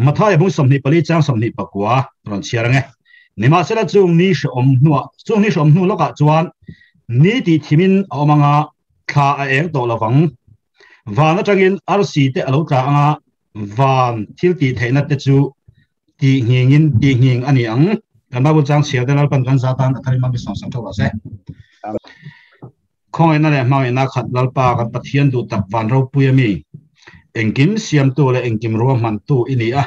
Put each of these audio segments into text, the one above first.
Mathaia bung 24 chang 29 rawn chhiar ange. Nimahsela chung ni hrehawm hnuah chung ni hrehawm hnu lawkah chuan ni tih thimin a awm anga thla a eng tawh lovang. Van atangin arsi te a lo tla anga van thil tih theihna te chu tih nghingin tih nghing a ni ang. Kan Bible chang chhiar te Lalpan kan za tan a tharin hmang sawng sak theuh rawh se. Khawngaihna leh hmangaihna khat Lalpa kan Pathian duh tak van ropui a mi. Engkim siamtu leh engkim ruahmantu i ni a.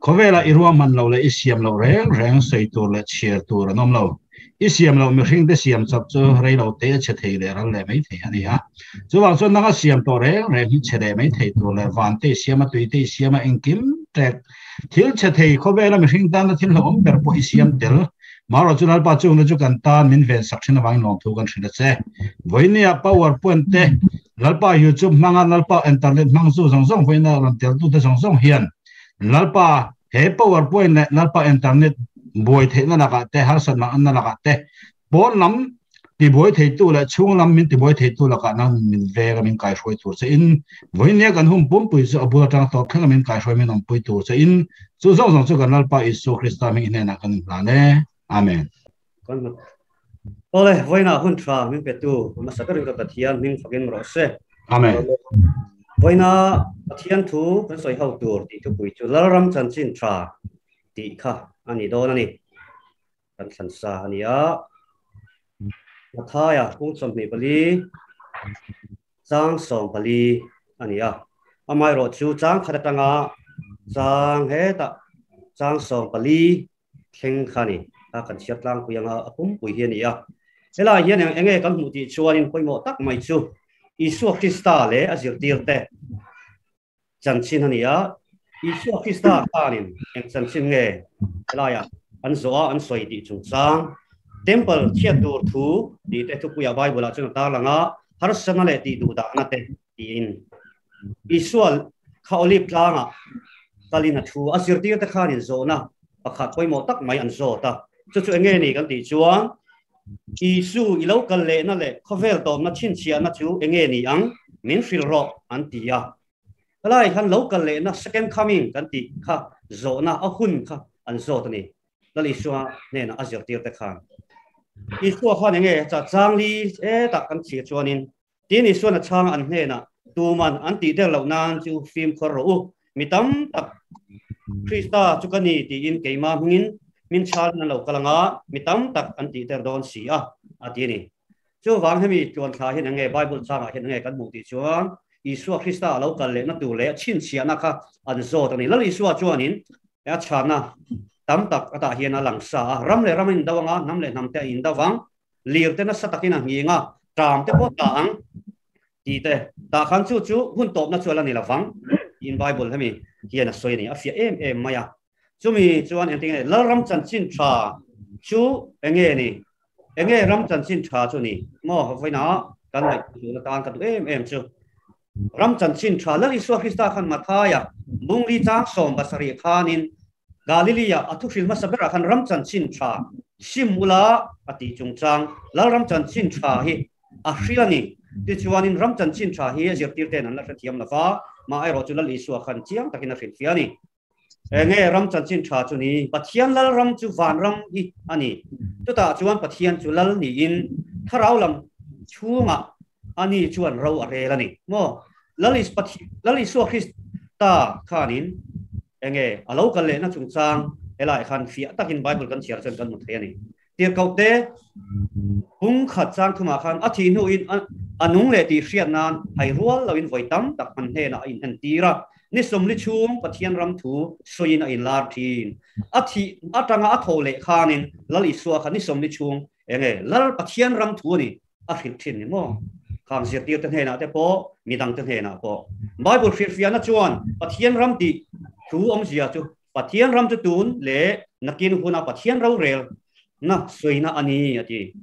Khawvelah i ruahman lo leh i siam loh reng reng sawi tur leh chhiar tur an awm lo. I siam loh mihringte siam chawp chu rei lo te a chhe thei leh ral leh mai thei a ni a. Chuvang chuan nanga siam tawh reng reng hi chhe leh mai thei tur leh van te i siam a, tui te i siam a, engkim tek thil chhe thei khawvela mihring tana thil hlauhawm ber pawh i siam tel. Marawh chu Lalpa chungna chu kan tan min ven sak thin avangin lawmthu kan hrilh a che. Vawinia power point te Lalpa YouTube hmanga Lalpa internet hmang zu zawng zawng vawiina rawn teltute zawng zawng hian Lalpa he power point leh Lalpa internet buai theihna lakah te harsatna anna lakah te pawn lam tibuai theitu leh chhung lam min tibuai theitu lakah nang min veng a min kaihruai tur che in vawinia kan hun pumpui chu a bul atang tawp thleng a min kaihruai min awmpui tur che in chu zawng zawng chu kan Lalpa Isua Krista hming hnenah kan inhlan e. Amen. Awle, vawiinah hun tha min petu hmasa berin ka Pathian hming fakin rawh se. Amen. Vawiina Pathian thu kan sawi ho tur tih thupui chu Lalram chanchin tha tih kha a ni dawn a ni. Kan thlan sa a ni a. Mathaia kung 24 chang 14 a ni a. Amaherawh chu chang khat atanga chang hetah chang 14 thleng kha a ni. A kan chhiar tlangpui anga a pumpui hi a ni a. Helaiah hian eng enge kan hmuh tih chuanin pawimawh tak mai chu Isua Krista leh a zirtirte chanchin a ni a. Isua Krista khanin eng chanchin nge helaiah an zawh a, an sawi tih chungchang Temple chhiat tur thu tih te thupuiah Bible-ah chuan a tarlang a, harsatna leh tih duh dahna te tiin. Isua kha Olive tlangah kalin a thu a, zirtirte khanin zawhna pakhat pawimawh tak mai an zawt a. Chu chu enge ni kan tih chuan Isu i lo kal lehna leh khawvel tawpna chhinchhiahna chu enge ni ang min hrilh rawh an ti a. Helai khan lo kal lehna second coming kan tih kha zawhna a hun kha an zawt a ni. Lal Isua hnenah a zirtirte khan. Isua khan enge changli hetah kan chhir chuanin Tin, Isuan a chhang an hnenah, Tuman an tih der loh nan chu fimkhawr rawh u, mi tam tak Krista chu ka ni tiin keimah hmingin min chhalin an lo kal ang a, mi tam tak an tih der dawn si a, a ti a ni. Chuvang hemi tluanthla hian eng nge Bible changah hian eng nge kan hmuh tih chuan Isua Krista a lo kal lehna tur leh a chhinchhiahna kha an zawt a ni. Lal Isua chuanin a chhanna tam tak atah hian a lang sa a, ram leh ram a indo ang a, hnam leh hnam te a indo vang, lir te nasa takin a nghing a, ṭam te pawh ta ang tih te, tah khan chu chu hun tawpna chu a la ni lovang tiin Bible hemi hian a sawi a ni, a fiah em em mai a. Chumi chuan engtin nge Lalram chanchin ṭha chu enge ni? Enge ram chanchin ṭha chu ni? Maw vawiinah kan ngaihtuah duhna tan ka duh em em chu. Ram chanchin ṭha Lal Isua Krista khan Mathaia bungli chang 17 khanin Galilee-ah a thuhril hmasa berah khan ram chanchin ṭha sim ula a tih chungchang Lalram chanchin ṭha hi a hril a ni. Tichuanin ram chanchin ṭha hi a zirtirte'n an la hrethiam lo va, mah erawh chu Lal Isua khan chiang takin a hrilhfiah a ni. Enge ram chanchin ṭha chu ni? Pathian Lalram chu vanram hi a ni. Chutah chuan Pathian chu Lal niin thlarau lam chhungah ani chuan ro a rel a ni. Maw? Lal Isua Krista khanin Enge a lo kal lehna chungchang helaiah khan fiah takin Bible kan chhiar chuan kan hmu thei a ni. Tirhkohte bung khat chang thumah khan a thih hnuin a nung leh tih hriat nan hai rual loin vawi tam tak hman hnenah a inentir a, ni sawmli chhung Pathian ram thu sawiin a inlar thin. A thih atanga a tho leh khanin Lal Isua kha ni sawmli chhung enge Lal Pathian ram thu a ni a hrilh thin ni maw? Khang zirtirte hnenah te pawh, midangte hnenah pawh. Bible hrilhfiahna chuan Pathian ram tih thu awmzia chu Pathian ram chu tun leh nakin huna Pathian rorel na sawina a ni a ti.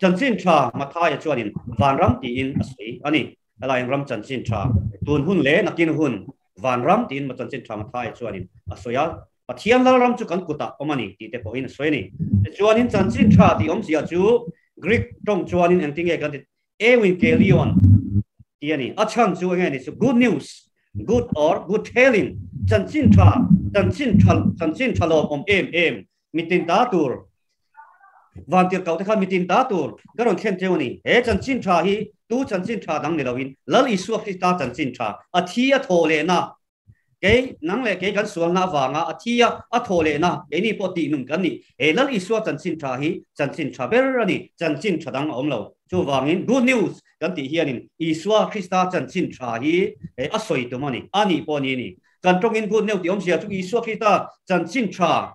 Chanchin tha Mathaia chuanin vanram tiin a sawi a ni. Helaiin ram chanchin tha tun hun leh nakin hun vanram tiin chanchin tha Mathaia chuanin a sawi a. Pathian Lalram chu kan kutah awm a ni tih te pawhin a sawi a ni. Tichuanin chanchin tha tih awmzia chu Greek tawng chuanin engtin nge kan ti euangelion tih a ni. A chhan chu enge ni chu good news, good or good telling, Chanchin tha, chanchin tha, chanchin tha lawmawm em em mitin ta tur Vantirhkoh te khan mitin ta tur ka rawn thlen cheu a ni. He chanchin tha hi tu chanchin tha dang ni loin Lal Isua Krista chanchin tha, a thi a thawh lehna, kei nang leh kei kan sualna avanga a thi a a thawh lehna, keini pawh tih nun kan ni. He Lal Isua chanchin tha hi chanchin tha ber a ni, chanchin tha dang a awm lo. Chuvangin Good News kan tih hianin Isua Krista chanchin tha hi a sawi tum a ni, a nih pawh ni a ni. Kan tawngin Good News tih awmzia chu Isua Krista chanchin tha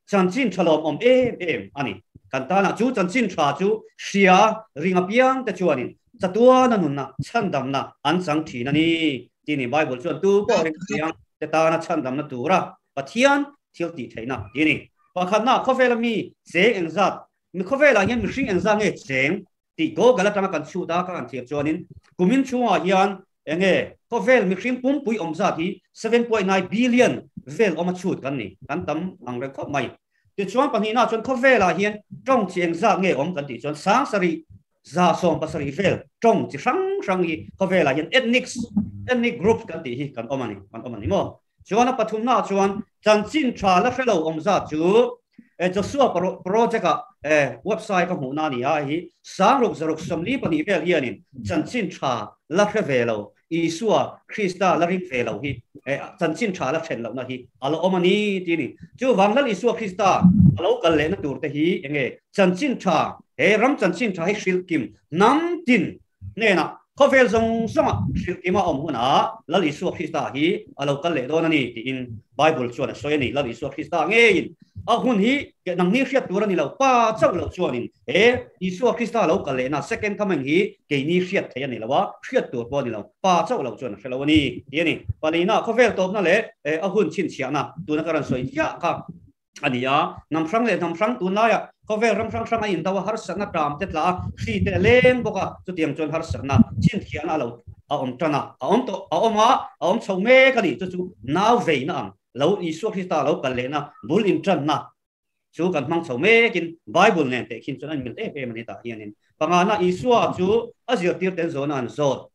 Chanchin tha lawmawm em em a ni. Kan tanah chu chanchin tha chu hria ring apiang te chuanin chatuana nunna chhandamna an chang thin a ni tih ni. Bible chuan tu pawh ring apiang te tana chhandamna tura Pathian thil tih theihna tih a ni. Pakhatna, khawvela mi cheng engzat, mi khawvelah hian mihring engzat nge cheng tih Google atanga kan chhut a ka han thiam chuanin kumin chhungah hian enge khawvel mihring pumpui awm zat hi 7.9 billion vel awm a chhut kan ni, kan tam ang reng khawp mai. Tichuan pahnihna chuan khawvelah hian tawng chi engzat nge awm kan tih chuan 7,000 170 vel tawng chi hrang hrang hi khawvelah hian ethnics, ethnic groups kan tih hi kan awm a ni, kan awm a ni maw? Chuan a pathumna chuan chanchin tha la hre lo awm zat chu Joshua project ah website ka hmuhna a ni a, hei hi 6,642 vel hianin chanchin tha la hre ve lo, Isua Krista la ring ve lo hi chanchin tha la then lohna hi a la awm a ni tih a ni. Chuvang Lal Isua Krista a lo kal lehna tur te hi enge chanchin tha, he ram chanchin tha hi hrilh kim hnam tin hnenah khawvel zawng zawngah hrilhkima awm hunah Lal Isua Krista hi a lo kal leh dawn a ni tiin Bible chuan a sawi a ni. Lal Isua Krista ngeiin a hun hi nangni hriat tur a ni lo, Pa chauh loh chuanin he Isua Krista lo kal lehna second coming hi keini hriat theih a ni lo a, hriat tur pawh a ni lo, Pa chauh loh chuan a hre lo a ni tih a ni. Palina khawvel tawpna leh a hun chhinchhiahna tuna ka rawn sawi chiah kha a ni a, hnam hrang leh hnam hrang tunlaiah khawvel ram hrang hrang a indo a, harsatna ṭam te tla a, hri te a leng bawk a, chutiang chuan harsatna chhinthiahna a lo a awm ṭan a, a awm tawh a awm a, a awm chho mek a ni. Chu chu nau veina ang lo Isua Krista lo kal lehna bul inṭanna chu kan hmang chho mekin Bible nen teh khin chuan a inmil em em a ni tah hianin pangana Isua chu a zirtirten zawhna an zawt.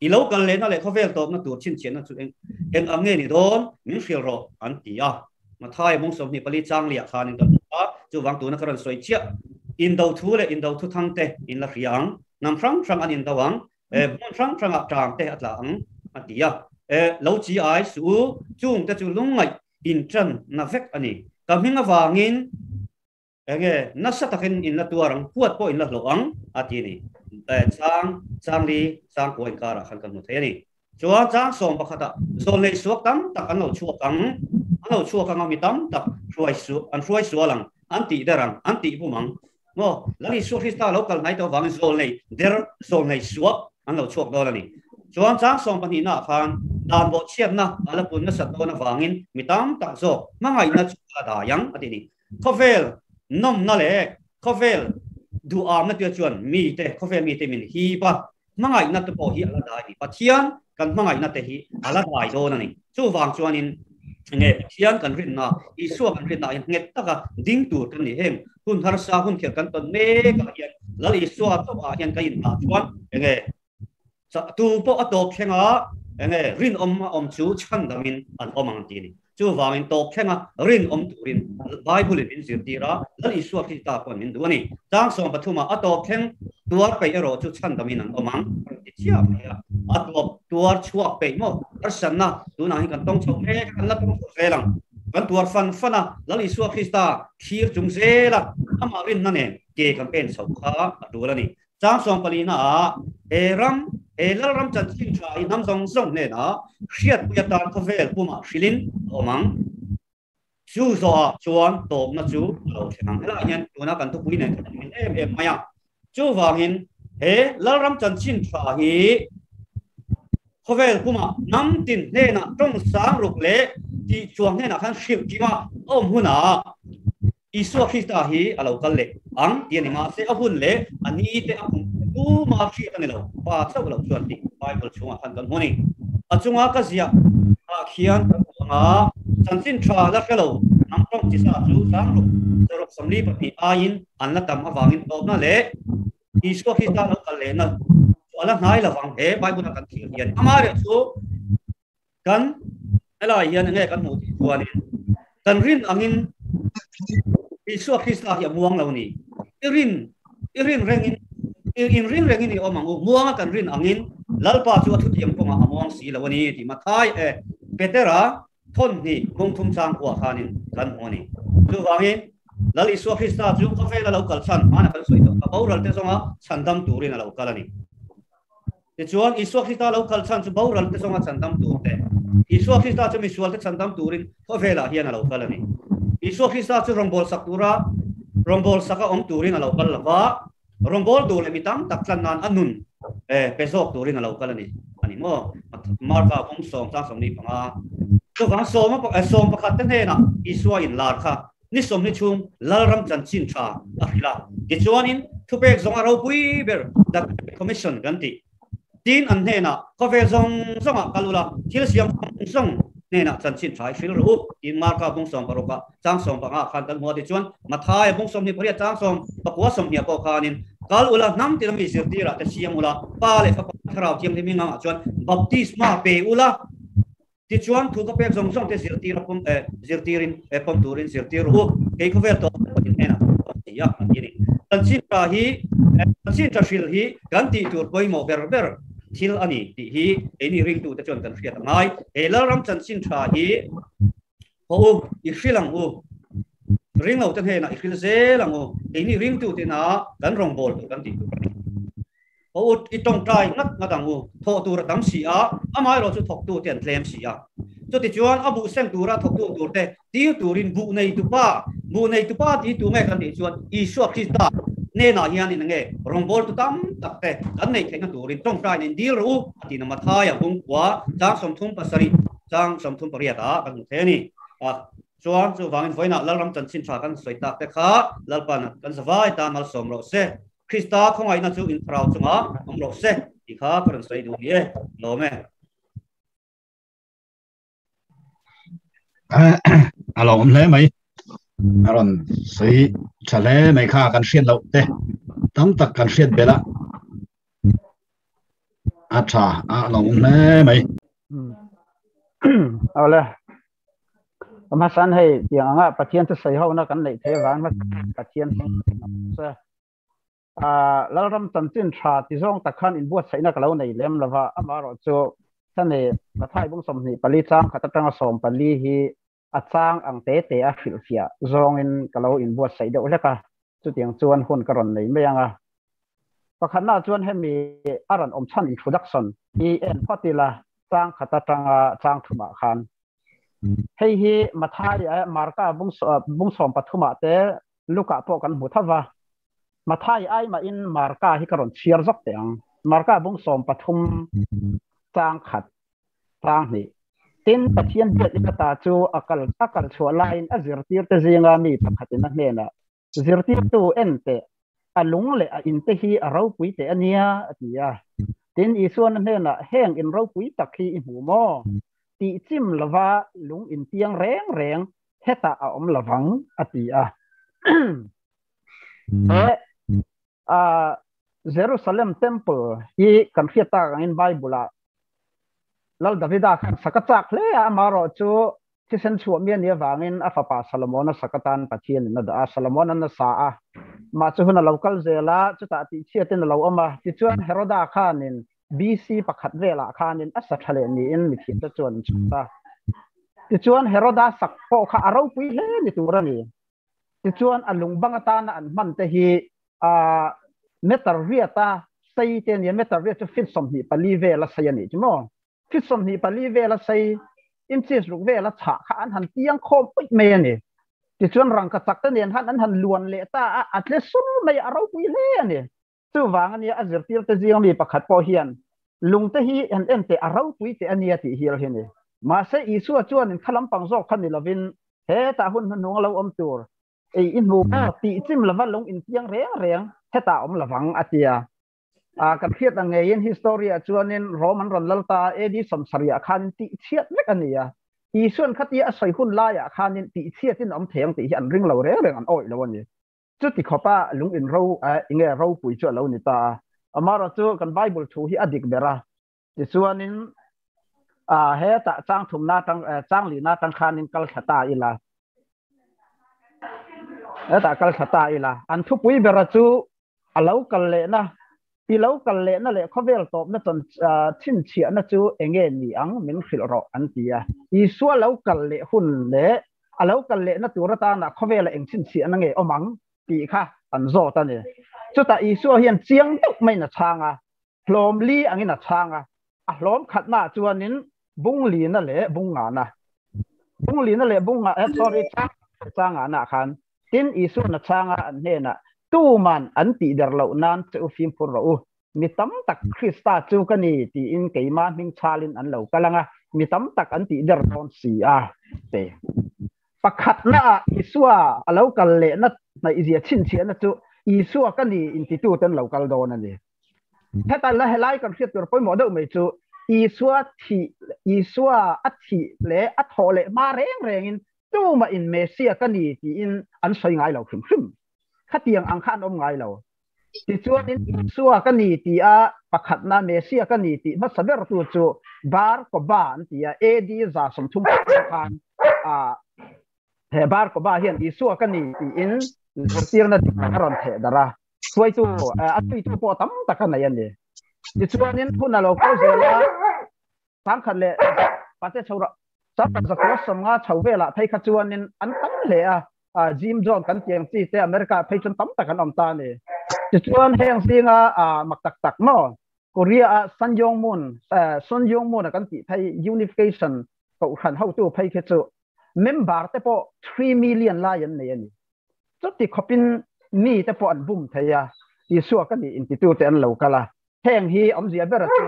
I lo kal lehna leh khawvel tawpna tur chhinchhiahna chu eng eng ang nge ni dawn? Min hrilh rawh, an ti a. Matthai mung 24 chang liah khanin kan hmu a, chuvang tuna ka rawn sawi chiah. Indo thu leh indo thu thang te in la hria ang, hnam hrang hrang an indo ang, hmun hrang hrangah tang te a tla ang, a ti a. Lo chi ai suh u, chung te chu lungngaih inṭanna vek a ni. Ka hming avangin Enge nasa takin in la tuar ang, huat pawh in la hlawh ang, a ti a ni. Chang, chang li, chang kua inkarah khan kan hmu thei a ni. Chuan chang 11ah zawl nei suak tam tak an lo chhuak ang, an lo chhuak ang a, mi tam tak hruai su, an hruai sual ang, an tih der ang, an tih bum ang. Maw, Lal Isua Krista lo kal hnai tawh avangin zawl nei der, zawl nei suak an lo chhuak dawn a ni. Chuan chang 12naah khan dan bawhchhiatna a la pun nasat dawn avangin mi tam tak zawk hmangaihna chu a la dai ang, a ti a ni. Khawvel nawmna leh khawvel duhamna te chuan mite, khawvel mite min hip a, hmangaihna te pawh hi a la dai a ni. Pathian kan hmangaihna te hi a la dai dawn a ni. Chuvang chuanin nge Pathian kan rinna, Isua kan rinna hian nghet taka ding tur kan ni. Heng hun harsa, hun khelh kan tawn mekah hian Lal Isua chauhah hian ka inhah chuan enge Tu pawh a tawp thlenga enge rinawm a awm chu chhandamin an awm ang ti a ni. Chuvangin tawp thlenga rinawm turin Bible-in min zirtir a, Lal Isua Krista pawhin min duh a ni. Chang 13 ah a tawp thleng tuar peih erawh chu chhandamin an awm ang a rawn ti chiah mai a. A tawp tuar chhuak peih maw? Harsatna tunah hian kan tawng chho mek a, kan la tawng chho zel ang. Kan tuar fan fan a, Lal Isua Krista thlir chung zela amah rinna nen ke kan pen chho kha a tul a ni. Chang 14 ah he ram, he Lalram chanchin tha hi hnam zawng zawng hnenah hriatpui atan khawvel pumah hrilhin a awm ang. Chu zawhah chuan tawpna chu a lo thleng ang. Helaiah hian tuna kan thupui nen kan inmin em em mai a. Chuvangin he Lalram chanchin tha hi khawvel pumah hnam tin hnenah tawng sang ruk leh tih chuang hnenah khan hrilh kim a awm hunah Isua Krista hi a lo kal leh ang tih a ni. Mahse, a hun leh a ni te a kum te tuma hriat a ni lo, Pa chauh lo chuan tih Bible chhungah khan kan hmu a ni. A chunga ka ziah ah khian kan hmu ang a, chanchin tha la hre lo hnam tawng chi sa chu 642 aiin an la tam avangin tawpna leh Isua Krista lo kal lehna chu a la hnai lovang he Bible a kan thlir hian. Amaherawhchu, Kan Helai hian enge kan hmuh tih chuanin kan rin angin Isua Krista hi a muang lo ni. I rin i rin rengin i inring rengin i awm ang u. Muanga kan rin angin Lalpa chu a thutiam kawngah a muang si lo a ni tih Mathai e Petera thawn hnih mung thum chang kuah khanin kan hmu a ni. Chuvangin Lal Isua Krista chu khawvela lo kal chhan hmana kan sawi tawh kha boral te zawnga chhandam turin a lo kal a ni. Tichuan, Isua Krista lo kal chhan chu boral te zawnga chhandam tur te, Isua Krista chu misual te chhandam turin khawvelah hian a lo kal a ni. Isua Krista chu rawngbâwl sak tura rawngbâwl saka awm turin a lo kal lo va, rawngbâwl tur leh mi tam tak tlan nan a nun pe zawk turin a lo kal a ni. A ni maw? Marka bung sawm chang sawmni panga. Chuvang sawm pakhat te hnenah Isua inlar kha Ni sawmhnih chhung Lalram chanchin tha a hrilh a, tichuanin thupek zawng a ropui ber The Great Commission kan tih. Tin, an hnenah, Khawvel zawng zawngah kal ula, thil siam zawng zawng hnenah chanchin tha i hrilh rawh u, tiin Marka bung 16 ah chang 15 khan kan hmu a. Tichuan, Mathaia bung 28 chang 19 sawmhnih pawh khanin, Kal ula, hnam tina mi zirtirah te siam ula, Pa leh Fapa Thlarau Thianghlim hmingangah chuan baptisma pe ula, Tichuan, thu ka pek zawng zawng te zirtir a pawm eh zirtirin eh pawm turin zirtir rawh u. Kei khawvel tawh pawh in hnenah ka pawm thei a, an ti a ni. Chanchinṭha hi eh chanchinṭha hrilh hi kan tih tur pawimawh ber ber thil a ni tih hi keini ringtute chuan kan hriat a ngai. He Lalram chanchinṭha hi haw u, i hrilh ang u. Ringlote hnenah i hrilh zel ang u. Keini ringtute ina kan rawngbâwl tur kan tih tur a ni. Haw u, i tawngtai ngat ngat ang u. Thawh tur a tam si a, amaherawh chu thawktute an tlem si a. Chutichuan, a buh seng tura thawktu turte tir turin buh neitupa, buh neitupa ti tu nge kan tih chuan Isua Krista hnenah hian in nge rawngbawltu tam tak te kan neih theihna turin tawngtain in dil rawh u a ti na Mathaia bungkua chang 37 chang 38 ah kan hmu thei a ni. Chuan chuvangin vawiinah Lalram chanchin tha kan sawi tak te kha Lalpan kan zavai tan malsawm rawh se. Krista khawngaihna chu in thlarau chungah awm rawh se tih kha ka rawn sawi duh ni e. Lawm e. A lo awm hle mai. A rawn sawi tha hle mai kha kan hriat loh te tam tak kan hriat belh a. A tha a lo awm hle mai. Awle. Hmasan hei tiang anga Pathian chu sawi ho na kan neih theih avang Pathian se Lalram chanchin tha ti zawng tak khan inbuatsaihna ka lo nei lem lova, amaherawhchu chani Mathai bung 24 chang khat atanga 14 hi a chang ang te te a hrilhfiah zawngin ka lo inbuatsaih deuh hlek a, chutiang chuan hun ka rawn nei mai ang a. Pakhatnaah chuan hemi a rawn awm chhan introduction hi en phawt ila chang khat atanga chang thumah khan hei hi Mathai Marka bung 13ah te Luka pawh kan hmu tho va, Mathai ai mahin Marka hi ka rawn chhiar zawk teh ang. Marka bung 13 chang khat chang hnih. Tin, Pathian biak in ata chu a kal a kal chhuah laiin a zirtirte zinga mi pakhatin a hnenah, Zirtirtu en teh, a lung leh a inte hi a ropui teh a nia, a ti a. Tin, Isuan a hnenah, Heng in ropui tak hi i hmu maw? Tih chim lova lung intiang reng reng hetah a awm lovang a ti a. He Jerusalem Temple hi kan hriat tak angin Bible-ah Lal Davida khan sak a chak hle a, amaherawh chu thisen chhuah mi a nih avangin a fapa Solomon-a sak atan Pathianin a dah a, Solomon-an a sa a. Mah chu hun a lo kal zel a, chutah tihchhiatin a lo awm a. Tichuan Heroda khanin BC pakhat velah khanin a sa tha leh niin mithiamte chuan an chhut a. Tichuan Heroda sak pawh kha a ropui hle ni tur a ni. Tichuan a lung bang atana an hman te hi meter riata sei te a ni a, meter riat chu feet 24 vela sei a nih chu maw. Feet 24 vela sei, inches ruk vela chhah kha an han tiang khawm puih mai a ni. Tichuan rangka chak te nen khan an han luan leh ta a, a tle sur mai a, a ropui hle a ni. Chuvang a nia a zirtirte zinga mi pakhat pawh hian lungte hi han en teh a ropui teh a nia tih hial hi a ni. Mahse Isua chuanin kha lampang zawk kha ni lovin hetah hun hnuhnung a lo awm tur ei i hmu maw tih chim lova lung intiang reng reng hetah a awm lovang a ti a. Kan hriat ang ngeiin history ah chuanin Rome an rawn lal ta a, AD 70 ah khanin tih chhiat vek a ni a. Isuan khatia a sawi hun laiah khanin tih chhiatin a awm thei ang tih hi an ring lo reng reng an awih lo a ni. Chuti khawpa lung in ro enge ropui chu a lo ni ta a. Amaherawhchu kan Bible thu hi a dik ber a. Tichuanin A heta chang thum na tang chang li na tang khanin kal thla ta ila. Heta kal thla ta ila. An thupui bera chu a lo kal leh na i lo kal leh na leh khawvel tawp na chan chhinchhiah na chu enge ni ang min hrilh rawh an ti a. Isua lo kal leh hun leh a lo kal leh na tur atana khawvela eng chhinchhiah na nge awm ang tih kha an zawt a ni. Chutah Isua hian chiang deuh maiin a chhang a, hlawm li angin a chhang a, a hlawm khatnaah chuanin bung lina leh bung ngana, bung lina leh bung nga, sorry, chang chang ngana khan tin Isuan a chhang a, an hnenah tuman an tih der loh nan che u fimkhur rawh u, mi tam tak Krista chu ka ni tiin keimah hming chhalin an lo kal ang a, mi tam tak an tih der dawn si a te. Pakhatnaah Isua a lo kal lehna hnaihzia chhinchhiahna chu Isua ka ni intituten lo kal dawn a ni. Heta la helai kan hriat tur pawimawh deuh mai chu Isua thih Isua a thih leh a thawh leh hma reng rengin tumah in Messia ka ni tiin an sawi ngai lo hrim hrim. Khatiang ang kha an awm ngai lo. Tichuanin Isua ka ni ti a pakhatna Messia ka ni tih hmasa ber tu chu Bar Kokhba an ti a AD 130 khan a he Bar Kokhba hian Isua ka ni tiin zirtirna dik a rawn theh darh a. Hruaitu a tuitu pawh tam tak a nei a ni. Tichuanin hun a lo kal zel a, sangkhat leh pate chho sangkhat zakua sawmnga chho velah phei kha chuanin an tam hle a, Jim Jones kan tiang chi te America phei chuan tam tak an awm ta a ni. Tichuan heng zinga mak tak tak maw Korea a Sun Yong Moon Sun Yong Moon a kan tih phei Unification kohhran hotu phei khi chu member te pawh 3 million lai an nei a ni. Chuti khawpin mi te pawh an bum thei a, Isua ka nih intitute an lo kal a. Heng hi awmzia bera chu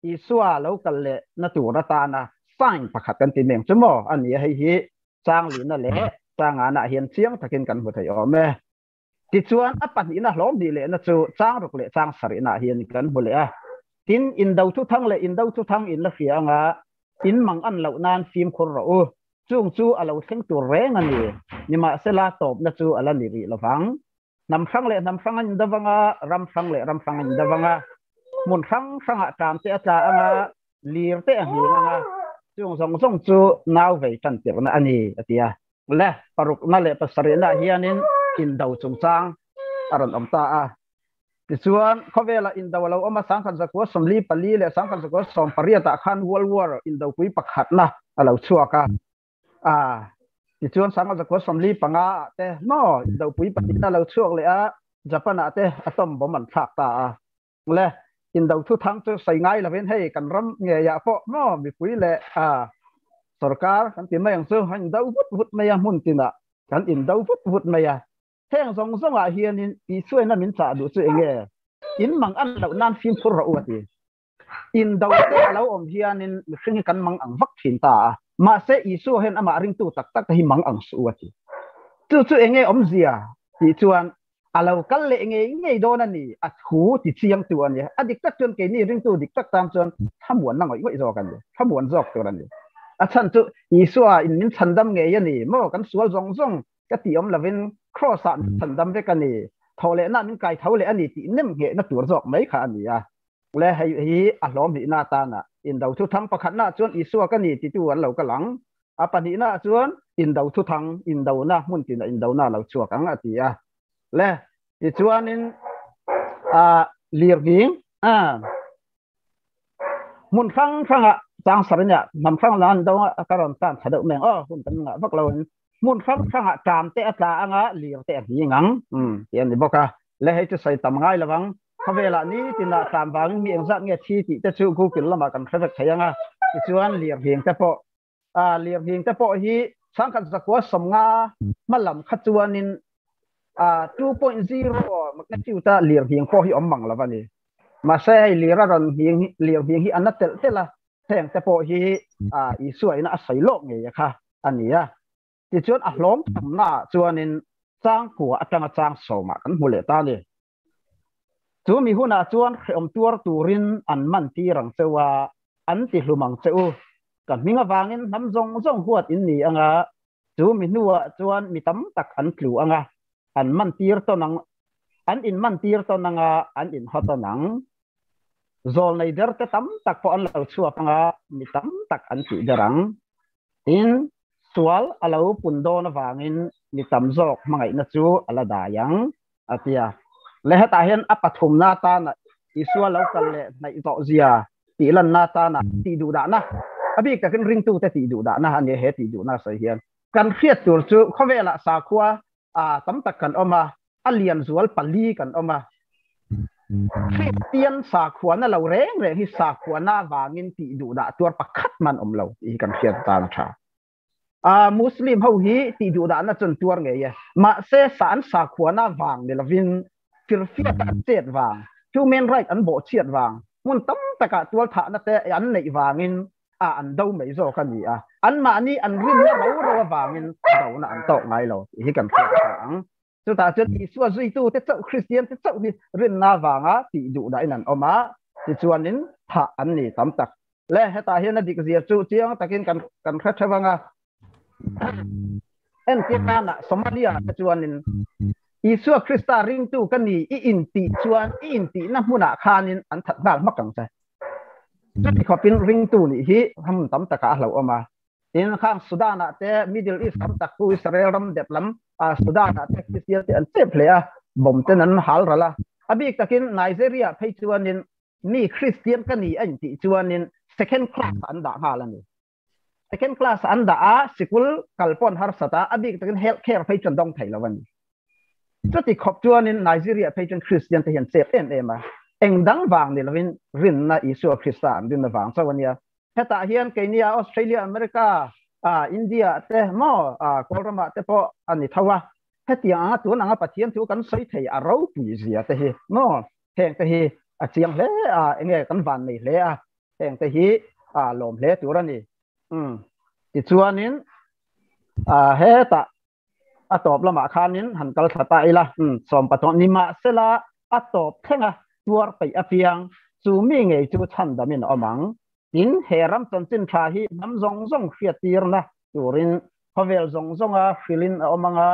Isua lo kal leh na tur atana sign pakhat kan ti meng chu maw a ni a, hei hi chang lihna leh chang anah hian chiang takin kan hmu thei awm e. Tichuan a pahnihna hlawm hnih lehna chu chang ruk leh chang sarihnaah hian kan hmu leh a. Tin, indo thuthang leh indo thuthang in la hria anga in mang an loh nan fimkhur rawh u. Chung chu a lo thleng tur reng a ni. Nimahsela, tawpna chu a la ni rih lo vang. Hnam hrang leh hnam hrang an indavang a, ram hrang leh ram hrang an indavang a. Hmun hrang hrangah ṭam te a tla ang a, lir te a nghing ang a, chung zawng zawng chu nau vei ṭan tirhna a ni, a ti a. Le, parukna leh pasarihnaah hianin indo chungchang a rawn awm ta a. Tichuan, khawvelah indo a lo awm a, 1944 leh 1918 ah khan World War indopui pakhatna a lo chhuak a. A tichuan 1945 ah te maw indopui pahnihna a lo chhuak leh a, Japan ah te atom bomb an thlak ta a. Le, indo thuthang chu sawi ngai lovin hei kan ram ngeiah pawh maw mipui leh a sorkar kan ti mai ang chu a indo vut vut mai a, hmun tinah kan indo vut vut mai a. Heng zawng zawngah hianin Isuaina min chah duh chu enge? In mang an loh nan fimkhur rawh u a ti. Indo te a lo awm hianin mihring hi kan mang ang vak thin ta a, mahse Isua hian amah ringtu tak tak te hi mang ang suh u a ti. Chu chu enge awmzia tih chuan a lo kal leh ngei ngei dawn a ni, a thu ti chiangtu a ni. A dik tak chuan keini ringtu dik tak tan chuan thlamuanna ngawih ngawih zawk a ni, thlamuan zawk tur a ni. A chhan chu Isua in min chhandam ngei a ni maw, kan sual zawng zawng ka tih awm lovin Kraws ah min chhandam vek a ni, tho lehna min kai tho leh a ni tih nem nghehna tur zawk mai kha a ni a. Le hei hi a hlawm hlihna atana indo thuthang pakhatnaah chuan Isua ka ni titu an lo kal ang, a pahnihnaah chuan indo thuthang indona hmun tinah indona a lo chhuak ang a ti a. Le tichuanin a lirnghing a hmun hrang hrangah chang sarin ah hnam hrang lan do a ka rawn tan tha deuh meng aw hun kan ngah vak lo in hmun hrang hrangah ṭam te a tla anga lir te a nghing ang ti a ni bawk a le hei chu sawi tam ngai lovang khawvelah ni tinah ṭam vangin mi engzat nge thi tih te chu Google lamah kan hre vek thei anga tichuan lir nghing te pawh a lir nghing te pawh hi sangkhat zakua 50 hmalam kha chuanin a 2.0 magnitude a lir nghing pawh hi awm mang lo a ni. Mahse hei lir a rawn nghing lir nghing hi a na telh telh a, heng te pawh hi a Isua ina a sawi lawk ngei a kha a ni a. Tichuan a hlawm thamnaah chuanin changkua atanga chang sawmah kan hmu leh ta a ni. Chu mi hunah chuan hrehawm tuar turin an man tir ang che u a, an ti hlum ang che u. Ka hming avangin hnam zawng zawng huat in ni anga, chu mi hnuah chuan mi tam tak an tlu anga, an man tir tawn ang, an in man tir tawn anga, an in haw tawn ang. Zawl nei der te tam tak pawh an lo chhuak anga mi tam tak an tih der ang. Tin, sual a lo pun dawn avangin mi tam zawk hmangaihna chu a la dai ang, a ti a. Le hetah hian a pathumna atana Isua lo kal leh hnaih zawh zia tih lanna atana tih duhdahna, a bik takin ringtute tih duhdahna a nia he tih duhna a sawi hian. Kan hriat tur chu khawvelah sakhua tam tak kan awm a, a lian zual pali kan awm a. Kristian sakhuana lo reng reng hi sakhuana avangin tih duhdah tuar pakhat man awm lo tih hi kan hriat tan a tha. Muslim ho hi tih duhdahna chuan tuar ngei e. Mahse sa an sakhuana vang ni lovin firfiata an chet vang, human right an bawhchhiat vang, hmun tam takah tualthahna te an neih vangin a an do mai zawk a ni a. Anmahni an rinna ro ro avangin dona an tawk ngai lo tih hi kan hriat tha ang. Chutah chuan Isua zuitu te chauh, Kristian te chauh hi rinna avanga tih duh dahin an awm a, tichuanin thah an ni tam tak. Le hetah hian a dik zia chu chiang takin kan kan hre theuh ang a. Entir nana Somalia te chuanin Isua Krista ringtu ka ni i intih chuan i intihna hmunah khanin an that nghal hmak ang che. Chuti khawpin ringtu nih hi hmun tam takah a hlauhawm a. Tin, khang Sudan ah te, Middle East tam tak chu Israel ram dep lam Sudan ah te Christian te an chep hle a, bomb ten an hal ral a. A bik takin Nigeria phei chuanin mi Christian ka ni a intih chuanin second class ah an dah nghal a ni. Second class ah an dah a, sikul kal pawh an harsat a, a bik takin health care phei chu an dawng thei lo a ni. Chuti khawp chuanin Nigeria phei chuan Christian te hi an chep em em a, eng dang vang ni lovin rinna Isua Krista an rinna vang chauh a nia. Hetah hian keini a Australia, America, India te maw Kawlramah te pawh a ni tho a. Hetiang anga tun anga Pathian thu kan sawi thei a ropui zia te hi maw heng te hi a chiang hle a, enge kan van nei hle a, heng te hi a lawm hle tur a ni. Tichuanin hetah a tawp lamah khanin han kal thla ta ila, 13 nimahsela a tawp thlenga tuar peih apiang chu mi ngei chu chhandamin a awm ang. Tin, he ram chanchin tha hi hnam zawng zawng hriattirna turin khawvel zawng zawnga hrilhin a awm anga,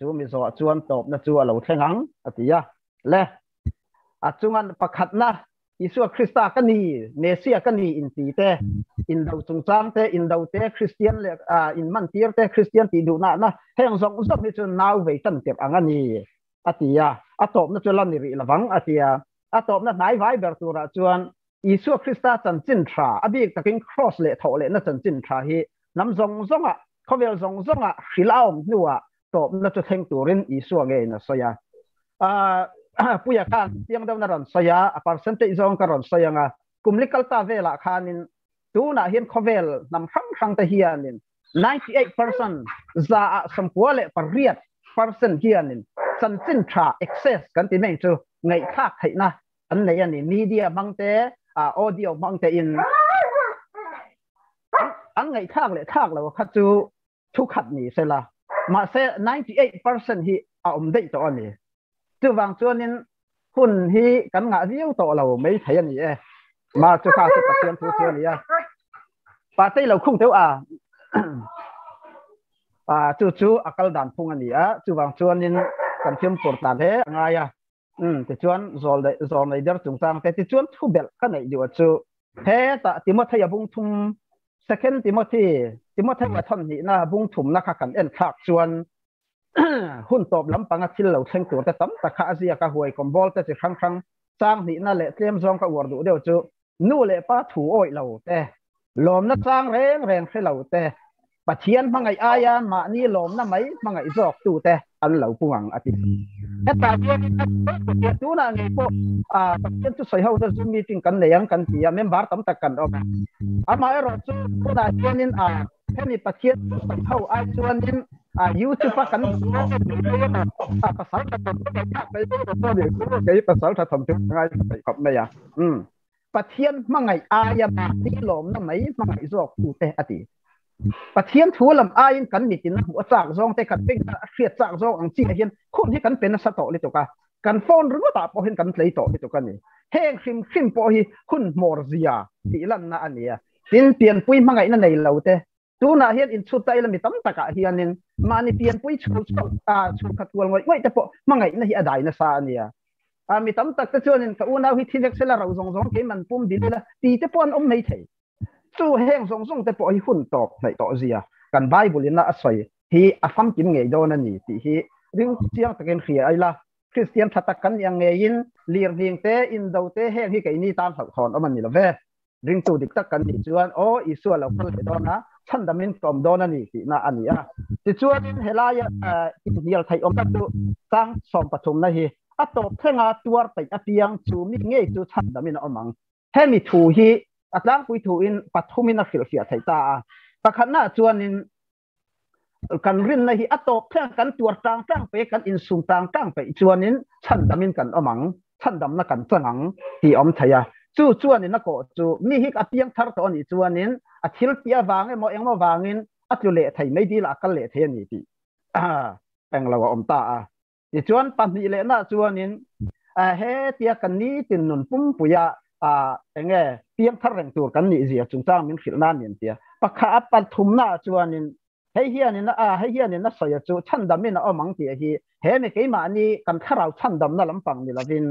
chu mi zawh chuan tawpna chu a lo thleng ang, a ti a. Le, a chunga pakhatna Isua Krista ka ni, Mesia ka ni inti te, indo chungchang te, indo te, Kristian leh inmantir te, Kristian tih duhna na heng zawng zawng hi chu nau vei tan tirh ang a ni, a ti a. A tawpna chu la ni rih lovang, a ti a. A tawpna hnai vai ber turah chuan Isua Krista chanchin tha, a bik takin Kraws leh thawh lehna chanchin tha hi hnam zawng zawngah, khawvel zawng zawngah hrilh a awm hnuah tawpna chu thleng turin Isua ngeiin a sawi a. Puia khan chiang deuhna rawn sawi a, a percentage zawng ka rawn sawi ang a. Kum li kal ta velah khanin tunah hian khawvel hnam hrang hrang te hianin 98% za ah 98% hianin chanchin tha access kan ti mai chu ngaihthlak theihna an nei a ni. Media hmang te, audio hmang te in an ngaihthlak leh thlak lo kha chu thu khat ni sela, mahse 98% hi a awm daih tawh a ni. Chuvang chuanin hun hi kan ngah viau tawh lo mai thei a ni e. Ma chu kha chu Pathian thu chu a ni a. Pa tei lo khung teuh a. A chu chu a kal dan phung a ni a. Chuvang chuanin kan thiam tur tan he a ngai a. Tichuan zawl zawl nei der chungchang te tichuan thu belh ka neih duh a chu hetah Timothea bung thum Second Timothy Timothea thawn hnihna bung thumna kha kan en thlak chuan hun tawp lampanga thil lo thleng tur te tam tak kha a ziak a, huai kawmbawl te chi hrang hrang chang hnihna leh tlem zawng ka uar duh deuh chu nu leh pa thu awih lo te, lawmna chang reng reng hre lo te, Pathian hmangaih aia mahni lawmna mai hmangaih zawk tu te an lo pung ang a ti. Hetah hian tunah ngei pawh Pathian chu sawi ho na Zoom meeting kan nei ang kan ti a, member tam tak kan awm a. Amaherawh chu tunah hianin hemi Pathian chu sawi ho ai chuanin YouTube a kan pasal tha thawm kei pasal tha thawm chu ngai khawp mai a. Pathian hmangaih aia mahni lawmna mai hmangaih zawk tu te a ti. Pathian thu lam aiin kan mitin a hmuh a chak zawng te, kan beng a hriat chak zawng ang chi ah hian hun hi kan pe nasa tawh lutuk a, kan phone ringawt ah pawh hian kan tlei tawh lutuk a ni. Heng hrim hrim pawh hi hun hmawr zia tih lanna a ni a. Tin, pianpui hmangaihna nei lo te, tunah hian inchhut ta ila mi tam takah hianin mahni pianpui chhul chhuak chhul khat kual ngawih ngawih te pawh hmangaihna hi a dai nasa a nia. A mi tam tak te chuanin ka unau hi thi vek sela ro zawng zawng keiman pum bil ila ti te pawh an awm mai thei. Chu heng zawng zawng te pawh hi hun tawp hnaih tawh zia kan Bible in a sawi hi a famkim ngei dawn a ni tih hi ring chiang takin hria ila. Kristian tha tak kan nih ang ngeiin lirhning te, indo te heng hi keini tan hlauhthawn awm a ni lo ve. Ringtu dik tak kan nih chuan aw Isua lo kal leh dawn a, chhandamin ka awm dawn a ni tihna a ni a. Tichuanin helaia inhnial theih awm tak chu chang sawmpathumna hi a tawp thlenga tuar peih apiang chu mi ngei chu chhandamin a awm ang. Hemi thu hi a tlangpui thuin pathumin a hrilhfiah theih ta a. Pakhatnaah chuanin kan rinna hi a tawp thleng kan tuar tang tang pe kan insum tang tang peih chuanin chhandamin kan awm ang, chhandamna kan chang ang tih a awm thei a. Chu chuanin a kawh chu mi hi a piang thar tawh a nih chuanin a thil tih avang emaw engemaw vangin a tlu leh thei mai dil ah a kal leh thei a ni tih englo a awm ta a. Tichuan pahnih lehna chuanin hetia kan nitin nun pumpuia enge piangthar reng tur kan nih zia chungchang min hrilh nan nin tia. Pakhat pathumna chuanin hei hianin a hei hianin a sawi chu chhandamin a awm ang tih hi he mi keimahni kan thlarau chhandamna lampang ni lovin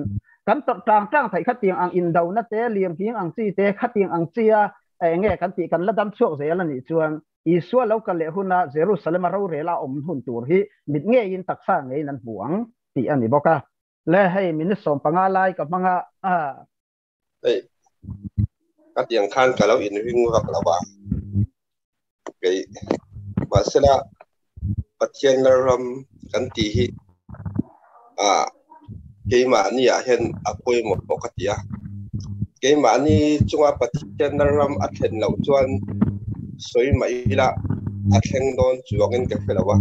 kan tawrh tang tang theih khatiang ang indona te lirnghing ang chi te khatiang ang chia enge kan tih kan la dam chhuak zel a nih chuan Isua lo kal leh huna Jerusalem-a rorela awm hun tur hi mit ngeiin taksa ngeiin an hmu ang tih a ni bawk a. Le hei minute 15 lai ka hmang a. Hei, ka tiang khan ka lo inring vak lo a. Kei, mahsela Pathian Lalram kan tih hi ah keimahni ah hian a pawimawh ka ti a. Keimahni chunga Pathian Lalram a thlen loh chuan sawi mah ila a thleng dawn chuangin ka hre lo a.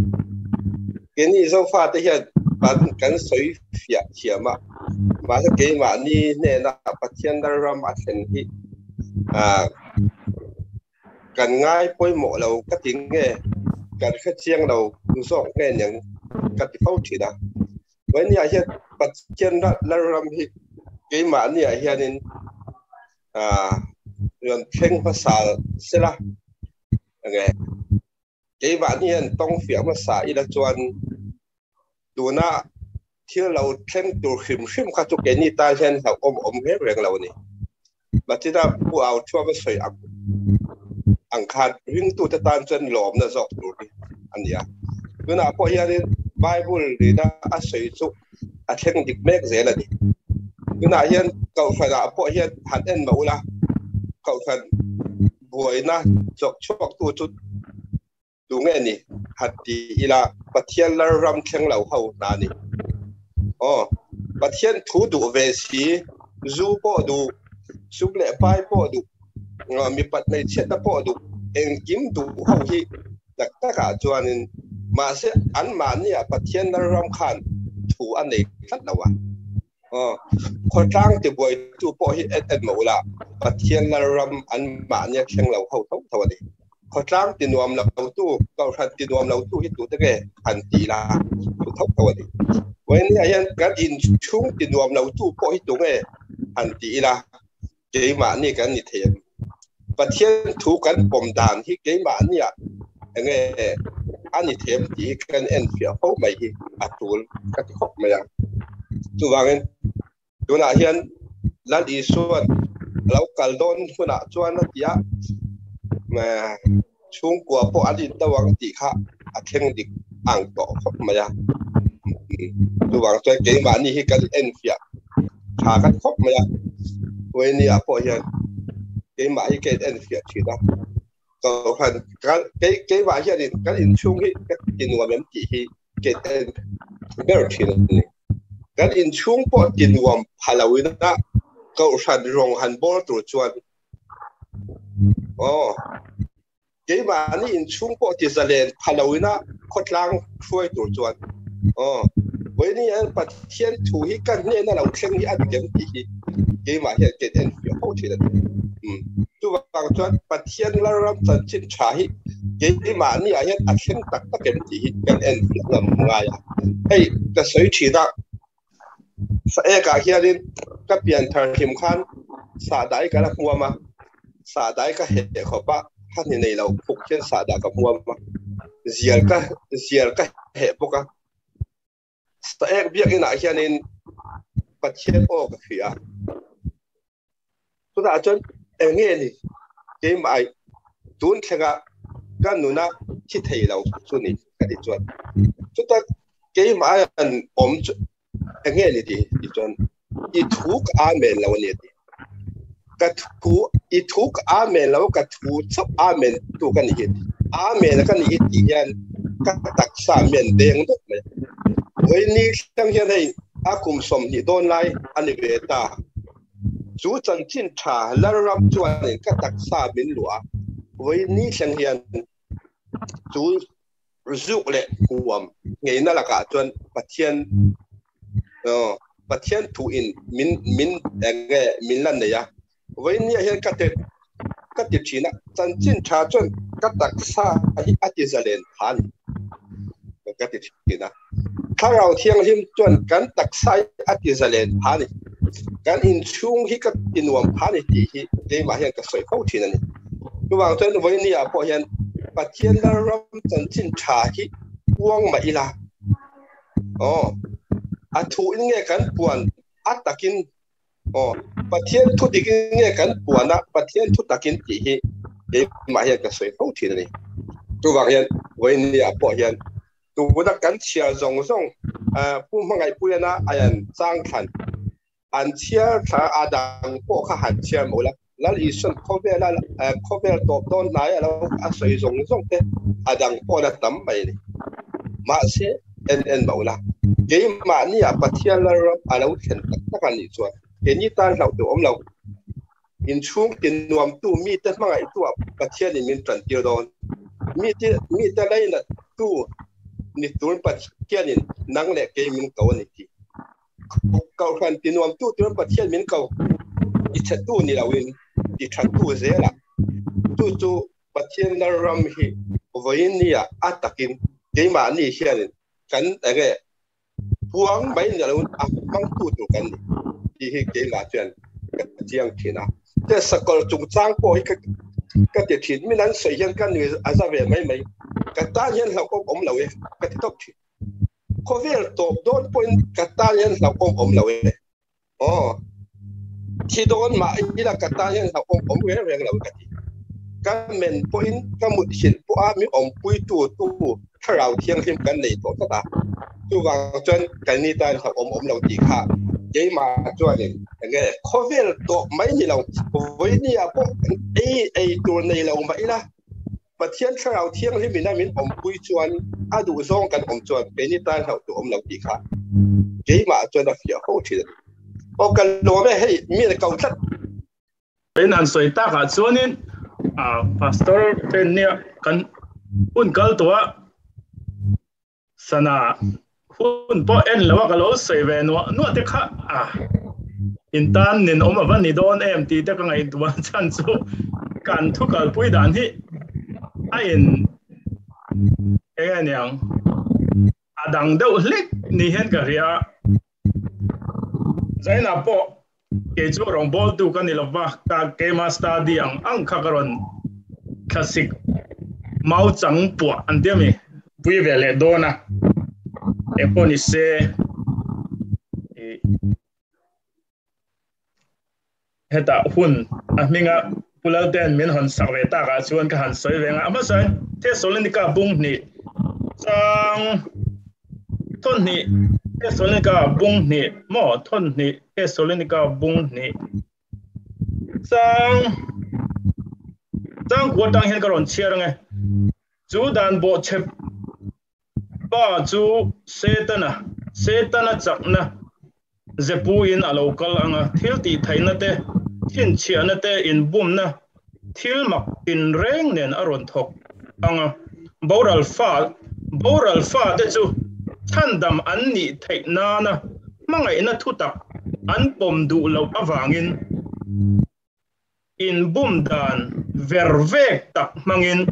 Keini Zofate hian kan kan sawi fiah thiam a, mahse keimahni hnena Pathian Lalram a thlen hi ah Kan ngai pawimawh lo ka ti nge, kan hre chiang lo zawk nge niang ka ti fo thin a. Vawinia hian Pathian Lalram hi keimahniah hianin rawn thleng hmasa sela nge keimahni hian tawng fiah hmasa ila chuan tuna thil lo thleng tur hrim hrim kha chu keini tan hian hlauhawm awm reng reng lo a ni. Matina Pu Au Thuama sawi ang ang khan ringtute tan chuan lawmna zawk tur hi a ni a. Tunah pawh hianin Bible rina a sawi chu a thleng dik mek zel a ni. Tunah hian Kohhranah pawh hian han en mah ula, Kohhran buaina chawk chhuaktu chu Tu nge ni? Han ti ila, Pathian Lalram thleng lo ho hna ni. Aw, Pathian thu duh ve si, zu pawh duh, sum leh pai pawh duh, mipat hmeichhiatna pawh duh, engkim duh ho hi tak takah chuanin mahse anmahniah Pathian Lalram khan thu a nei tlat lo a. Aw, khawtlang tibuaitu pawh hi en en mah ula, Pathian Lalram anmahnia thleng lo ho tho tho a ni. Khawtlang ti nuam lotu, kohhran ti nuam lotu hi tute nge han ti ila chu tho tho a ni. Vawinia hian kan inchhung ti nuam lotu pawh hi tunge han ti ila keimahni kan ni thei em? Pathian thu kan pawm dan hi keimahniah enge a ni thei em tih hi kan enfiah fo mai hi a tul ka ti khawp mai a. Chuvangin Tunah hian Lal Isua'n a lo kal dawn hunah chuan a ti a, chhungkua pawh an in do ang tih kha a thleng dik ang tawh khawp mai a. Chuvang chuan keimahni hi kan enfiah tha kan khawp mai a, Huaini-ah pawh hian keimah hi ka in enfiah thin a, Kohhran keimah hianin kan inchhung hi ka ti nuam em tih hi ka en ber thin a ni. Kan inchhung pawh ti nuam pha lo ina Kohhran rawng han bawl tur chuan aw keimahni inchhung pawh ti zalen pha lo ina khawtlang hruai tur chuan aw vawiin hian Pathian thu hi ka hnena lo thleng hi a dik em tih hi keimah hian ka in enfiah fo thin a ni. Chuvang chuan Pathian Lalram chanchin tha hi keimahni ah hian a thleng tak tak em tih hi kan enfiah ngam ngai a. Hei ka sawi thin a, Saek ah hianin ka pian thar hlim khan sahdai ka la hmuam a, sahdai ka heh khawp a, ha ni nei lo phuk hian sahdah ka hmuam a, zial ka zial ka heh bawk a. Saek biakinn ah hianin. Pathian aw ka hria. Chutah chuan eng nge ni keimah tun thlenga ka nuna thi thei lo chu ni ka ti chuan chuta keimah an awm chu eng nge ni ti ti chuan i thu ka amen lo a ni a ti. Ka thu i thu ka amen lo ka thu chauh amen tu ka ni hi a ti. Amen ka ni hi tih hian ka taksa men deng deuh mai. Vawiin thleng hian hei a kum 20 dawn lai a ni ve ta. Chu chanchin tha Lalram chuanin ka taksa min luah a, vawiin thleng hian chu zuk leh huam ngeina lakah chuan Pathian Pathian thu in min min enge min la nei a, vawiin ah hian ka ti ka ti thin a, chanchin tha chuan ka taksa hi a ti zalen pha a ni ka ti thin a. Thlarau Thianghlim chuan kan taksa hi a ti zalen pha a ni, kan inchhung hi ka ti nuam pha a ni tih hi keimah hian ka sawi fo thin a ni. Chuvang chuan vawiin ah pawh hian Pathian Lalram chanchin tha hi puang mah ila, aw, a thu in nge kan puan a takin, aw, Pathian thu dik in nge kan puan a Pathian thu takin tih hi keimah hian ka sawi fo thin a ni. Chuvang hian vawiin ah pawh hian tuna kan chhiar zawng zawng Pu Hmangaihpuiana a an chang thlan an chhiar thla a dang pawh kha han chhiar maw la, Lal Isuan khawvela khawvel tawp dawn hnai a lo a sawi zawng zawng te a dang pawh la tam mai a ni. Mahse en en maw la, keimahni ah Pathian Lalram a lo thlen tak tak a nih chuan keini tan hlauh tur awm lo. Inchhung ti nuamtu mite hmangaihtuah Pathianin min tantir dawn. Mite mite lainattu ni tur Pathianin nang leh kei min ko a ni tih. Kohhran ti nuamtu tur Pathian min ko ti chhetu ni loin ti thattu zelah chu chu Pathian Lalram hi vawiin nia a takin keimahni hianin kan enge puang mai ni loin a hmangtu tur kan ni tih hi keimah chuan ka chiang thin a. Te sakawr chungchang pawh hi ka ti thin min an sawi hian ka nui a za ve mai mai ka tan hian hlauhawm awm lo e ka ti tawp thin. Khawvel tawp dawn pawhin ka tan hian hlauhawm awm lo e. Aw, thi dawn mah ila ka tan hian hlauhawm awm reng reng lo ka ti. Ka men pawhin ka mut hrilh pawha mi awmpuitu tu thlarau thianghlim kan nei tawh tlat a. Chuvang chuan kan ni tan hlauhawm awm lo tih kha keimah chuanin enge khawvel tawp mai ni lo vawinia pawh ei ei tur nei lo mah ila Pathian Thlarau Thianghlim ina min awmpui chuan a duh zawng kan awm chuan keini tan hlauh tur awm lo tih kha keimah chuan a fiah fo thin a ni. Aw ka lawm e hei mi a ko tlat. In han sawi takah chuanin Pastor ten nia kan hun kal tawh a Sana hun pawh en lo a ka lo sawi ve nuah nuah te kha a in tan nin awm ava ni dawn em tih te ka ngaihtuah chhan chu kan thu kalpui dan hi a in eng nge niang a dang deuh hlek ni hian ka hria a. Zaina pawh kei chu rawngbawltu ka ni lova ka keima study ang ang kha ka rawn thlasik mau chang puah an tia mi pui ve leh dawn a eng pawh ni se Hetah hun a hminga Pu Laltea'n min hawn sak ve takah chuan ka han sawi ve nga. A hmasa in Thessalonika bung hnih chang thawn hnih Thessalonika bung hnih maw thawn hnih Thessalonika bung hnih chang chang kua tang hian ka rawn chhiar ange. Chu dan bawhchhe Pa chu Setana, Setana chakna zepuiin a lo kal ang a, thil tihtheihna te, chhinchhiahna te, inbumna thil mak tinreng nen a rawn thawk ang a. Boral fa, boral fate chu chhandam an nih theih nana hmangaihna thutak an pawm duh loh avangin, Inbum dan ver vek tak hmangin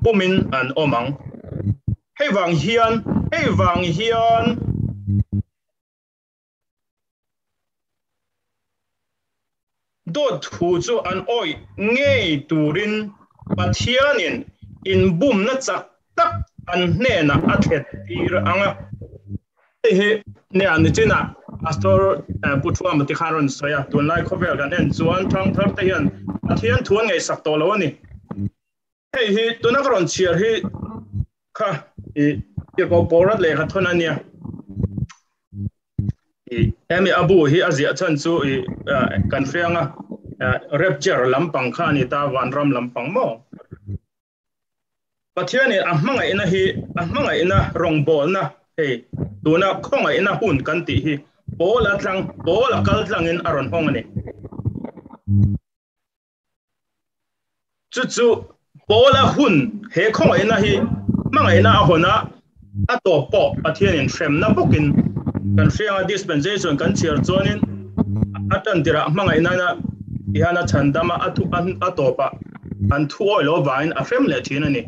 bumin an awm ang. Hei vang hian, hei vang hian dawt thu chu an awih ngei turin Pathianin inbumna chak tak an hnenah a thlen tir ang a. Hei hi nia nichinah. Pastor Pu Thuama te khan rawn sawi a, tunlai khawvel kan en chuan thangthar te hian Pathian thu an ngaihsak tawh lo a ni. Hei hi tuna ka rawn chhiar hi kha i tirhkoh Paula lehkha thawn a nia. I hemi a bu hi a ziah chhan chu i kan hriang a, rapture lampang kha a ni ta, vanram lampang maw? Pathianin a hmangaihna hi a hmangaihna rawngbawlna hei tuna khawngaihna hun kan tih hi Paula tlang Paula kal tlangin a rawn hawng a ni. Chu chu Paula hun he khawngaihna hi hmangaihna a hawn a, a tawp pawh Pathianin hremna bawkin kan hrianga dispensation kan chhiar chuanin a tantirah hmangaihna hian a chhandam a, a tawpah an thu awi lo vangin a hrem leh thin a ni.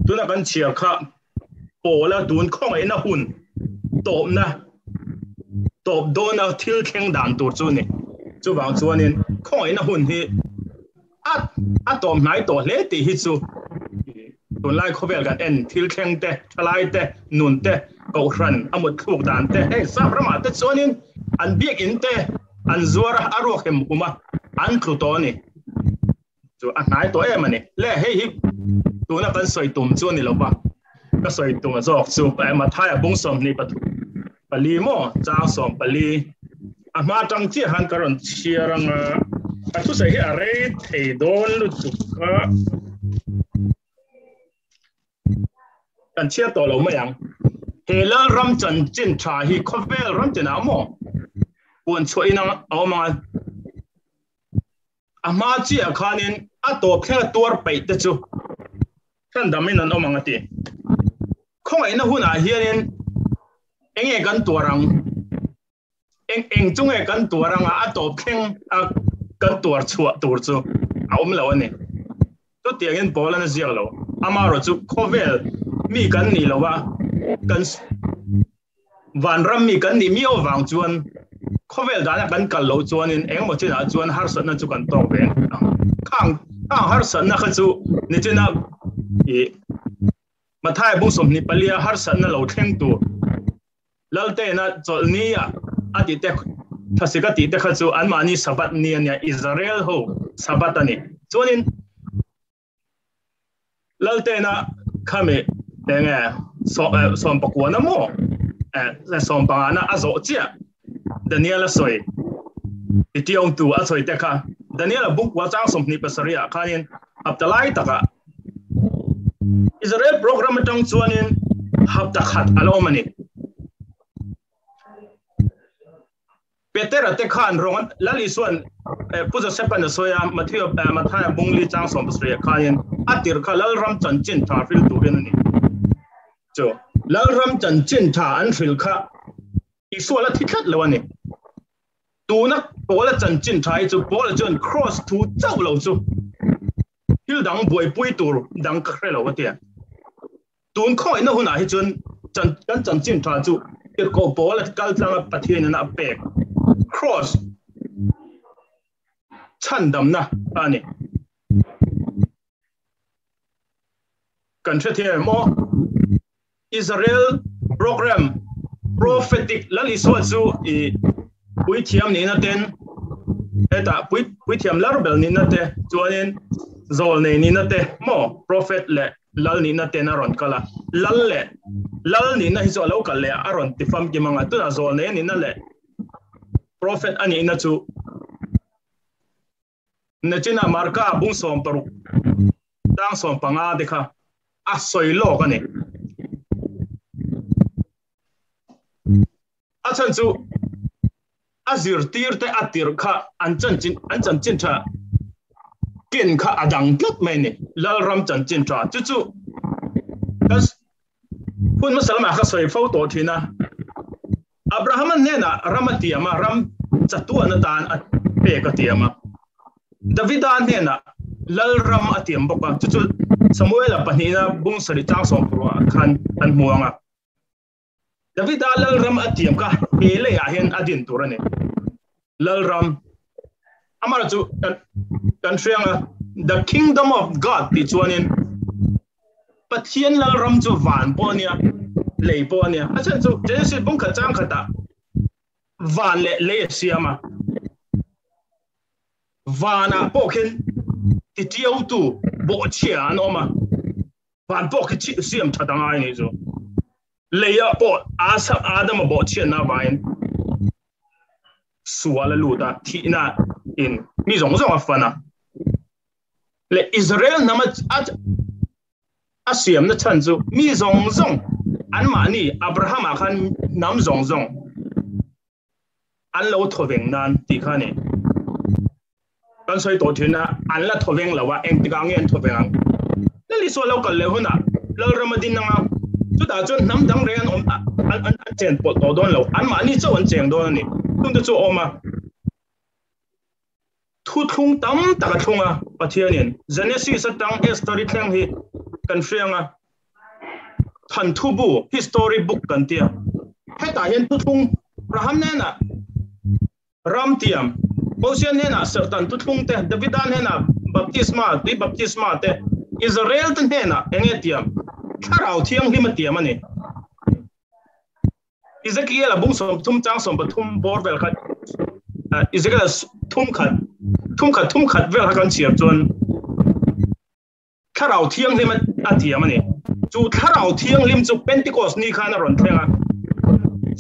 Tuna kan chhiar kha Paula tun khawngaihna hun tawpna tawp dawna thil thleng dan tur chu a ni. Chuvang chuanin khawngaihna hun hi a a tawp hnai tawh hle tih hi chu tunlai khawvel kan en thil thleng te, thalai te, nun te, kohhran a mut thluk dan te, heng sap ramah te chuanin an biakinn te an zuar a, a ruak hem hum a, an tlu tawh a ni. Chu a hnai tawh em a ni. Le hei hi tuna kan sawi tum chu a ni lo va, ka sawi tum a zawk chu Mathaia bung 24 maw chang 14 a hma tang chiah khan ka rawn chhiar ang a, a thusawi hi a rei thei dawn lutuk a, kan chhiar tawh lo mai ang. He Lalram chanchin tha hi khawvel ram tinah maw puan chhuahin a awm ang a. A hma chiah khanin a tawp thleng a tuar peih te chu hrandamin an awm ang a ti. Khawngaihna hunah hianin enge kan tuar ang? Eng eng chu nge kan tuar anga a tawp thleng a kan tuar chhuah tur chu a awm lo a ni. Chutiangin Paul-an a ziak lo. Amaherawhchu khawvel mi kan nih lo a, kan Vanram mi kan nih miau avang chuan khawvel dana kan kal loh chuanin engemaw chinah chuan harsatna chu kan tawk ve ang. Khang khang harsatna kha chu nichina i Mathai bung 24 a harsatna lo thleng tur Laltena chawlhni a a tih te thasik a tih te kha chu anmahni Sabbath ni a nia, Israel ho Sabbath a ni. Chuanin Laltena khami enge sawmpakuana maw sawmpangana a zawh chiah Daniel a sawi titiawngtu a sawi te kha Daniel a buk wa chang 27 ah khanin hapta lai takah Israel program atang chuanin hapta khat a la awm a ni. Petera te khan rawng an Lal Isuan Pu Joseph-a'n a sawi a, Matthew Mathaia bung li chang 70 ah khanin a tir kha Lalram chanchin tha hril turin a ni. Chu Lalram chanchin tha an hril kha Isua la thi tlat lo a ni. Tuna Paula chanchin tha hi chu Paula chuan Kraws thu chauh lo chu thil dang buaipui tur dang ka hre lo a ti a. Tun khawngaihna hunah hi chuan kan chanchin tha chu tirhkoh Paula kal tlanga Pathianin a pek Kraws chhandamna a ni. Kan hrethiam em aw? Israel program prophetic Lal Isua chu i puithiam nihna ten hetah puithiam larbel nihna te chuanin zawlnei nihna te maw prophet leh Lal nihna ten a rawn kal a, Lal leh Lal nihna hi chu a lo kal leh a, a rawn ti famkim ang a, tunah zawlnei a nihna leh Prophet a nihna chu Nachina Marka bung 60 tang 15 te kha a sawi lawk a ni. A chhan chu a zirtir te a tirh kha an chanchin an chanchin tha ken kha a dang tlat mai a ni. Lalram chanchin tha chu chu ka hun hmasa lamah ka sawi fo tawh thin a. Abraham-a hnenah ram a tiam a, ram chatuan atan a pek a tiam a. Davida hnenah Lalram a tiam bawk a, chu chu Samuela pahnihna bung sarih tlang 16 ah khan an hmu ang a. Davida Lalram a tiam kha he leiah hian a din tur a ni. Lalram amah chu kan hriang a, the kingdom of God tih chuanin Pathian Lalram chu van pawh a nia. Lei pawh a nia. A chhan chu Genesis bung khat chang khatah van leh lei a siam a. Vanah pawh khin titiautu bawhchhia an awm a. Van pawh khi siam that a ngai nih chu. Leiah pawh Adama bawhchhiatna avangin sual a lut a, thihna in mi zawng zawng a fan a. Leh Israel hnam a siamna chhan chu mi zawng zawng anmahni Abraham-ah khan hnam zawng zawng an lo thawveng nan tih kha a ni. Kan sawi tawh thin a, an la thawveng lo a, engtikah nge an thawveng ang? Lal Isua lo kal leh hunah Lalram a din anga, chutah chuan hnam dang reng an awm an chen pawlh tawh dawn lo, anmahni chauh an cheng dawn a ni. Chungte chu a awm a. Thuthlung tam tak a thlung a, Pathianin Genesis atang Esther-i thleng hi kan hria anga, Thanthu bu, history book, kan ti a. Hetah hian thuthlung Abraham hnenah ram tiam, Mosia hnenah serhtan thuthlung te, Davida hnenah baptisma, tui baptisma te, Israel te hnenah eng nge tiam? Thlarau Thianghlim a tiam a ni. Ezekiel a bung 30 chang 13 bawr vel kha Ezekiel thum khat thum khat thum khat vel kha kan chhiar chuan thlarau thianghlim a thiam a ni. Chu thlarau thianghlim chu Pentecost ni khan a rawn thleng a.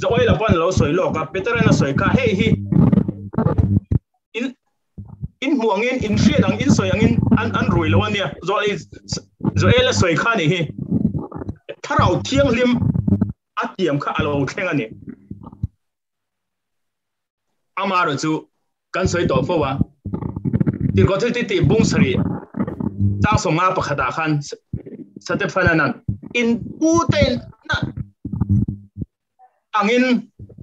Joel a pawn a lo sawi lawk a, Peteran a sawi kha hei hi in in hmuh angin in hriat ang in sawi angin an an rui lo a nia. Joel a sawi kha ni hi thlarau thianghlim a tiam kha a lo thleng a ni. Amaherawh chu kan sawi tawh fo a, Tirhkoh thil tih bung sarih chang 51 ah khan Satephananan in pu te angin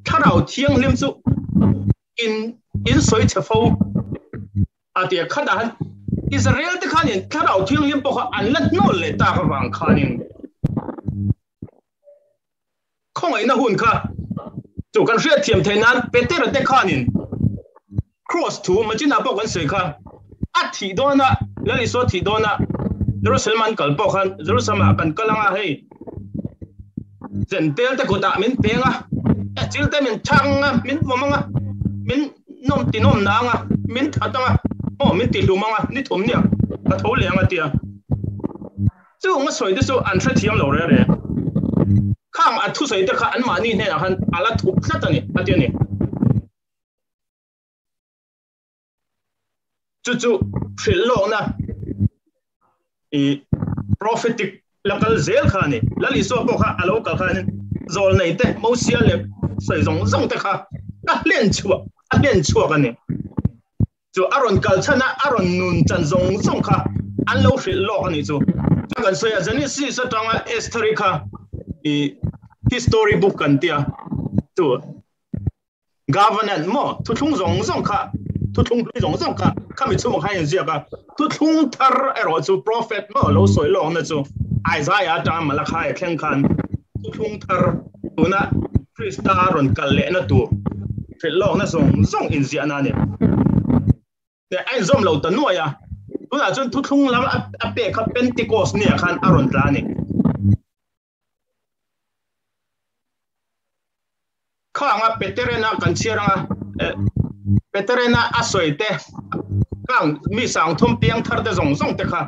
Thlarau Thianghlim chu in in sawi chhe fo a ti a, khatah khan Israel te khanin Thlarau Thianghlim pawh kha an la hnawl leh tak avang khanin Khawngaihna hun kha chu kan hriatthiam theih nan Petera te khanin Cross thu Machina pawh kan sawi kha a thih dawna Lal Isua thih dawna Jerusalem an kal pawh khan Jerusalem ah kan kal anga hei Zentel te kutah min peng a chil te min chhang anga min vawm anga min nawm ti nawm na anga min that anga aw min ti hlum anga ni thum nia ka tho leh anga tia Chung a sawi te chu an hrethiam lo reng reng. Khang a thusawi te kha anmahni hnenah khan a la thup tlat a ni, a ti a ni. Chu chu hrilh lawkna i prophetic la kal zel kha a ni. Lal Isua pawh kha a lo kal khan zawlnei te, Mosia leh sawi zawng zawng te kha a hlen chhuak a hlen chhuak a ni. Chu a rawn kal chhan a, a rawn nun chan zawng zawng kha an lo hrilh lawk a nih chu. Chuan kan sawi a, Genesis atanga Esther-i kha i history book kan tia, chu Governant maw thuthlung zawng zawng kha, thuthlung hlui zawng zawng kha khami chhungah khan inziak a, thuthlung thar erawh chu prophet maw lo sawi lawkna chu Isaiah atanga Malachi thleng khan thuthlung thar tuna Krista rawn kal lehna tur hrilh lawkna zawng zawng inziahna a ni. Teh a inzawm lo ta nuai a, tunah chuan thuthlung lam a pek kha Pentecost niah khan a rawn tla a ni. Kha anga Peterena kan chhiar anga Peterena a sawi te khang mi sangthum piang thar te zawng zawng te kha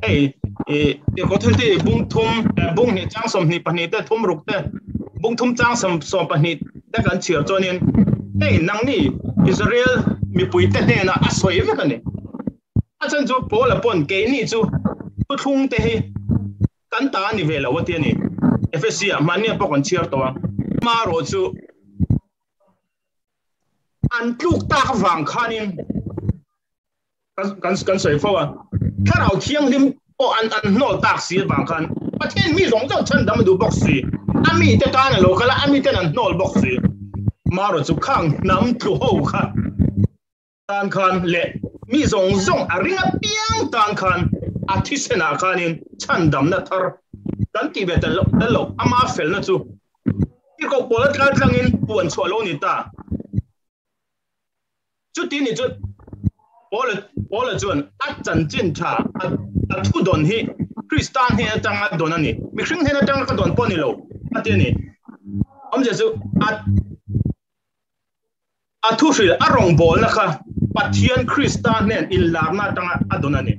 hei i tirhkoh thil ti bung thum bung hnih chang 22 te thum ruk te bung thum chang 12 te kan chhiar chuanin hei nangni Israel mipui te hnenah a sawi vek a ni. A chhan chu Paula pawn keini chu thuthlung te hi kan ta a ni ve lo a ti a ni. Efesi ah mahni pawh kan chhiar tawh a. Amaherawh chu an tluk tak avang khanin kan kan sawi fo a, Thlarau Thianghlim pawh an an hnawl tak si avang khan Pathian mi zawng zawng chhan dam a duh bawk si, a mite tan a lo kal a, a miten an hnawl bawk si. Amaherawh chu khang hnam tlu ho kha tan khan leh mi zawng zawng a ring apiang tan khan a thisenah khanin chhandamna thar kan tih ve tel lo, ama felna chu tirhkoh pawl a tlal tlangin puan chhuah lo ni ta. Chuti ni chu Paula chuan a chanchin tha a thu dawn hi Krista hnen atanga dawn a ni. Mihring hnen atanga ka dawn pawh ni lo. A ti a ni. Awmzia chu a a thu hrilh a rawngbawlna kha Pathian Krista hnen inlarna atanga a dawn a ni.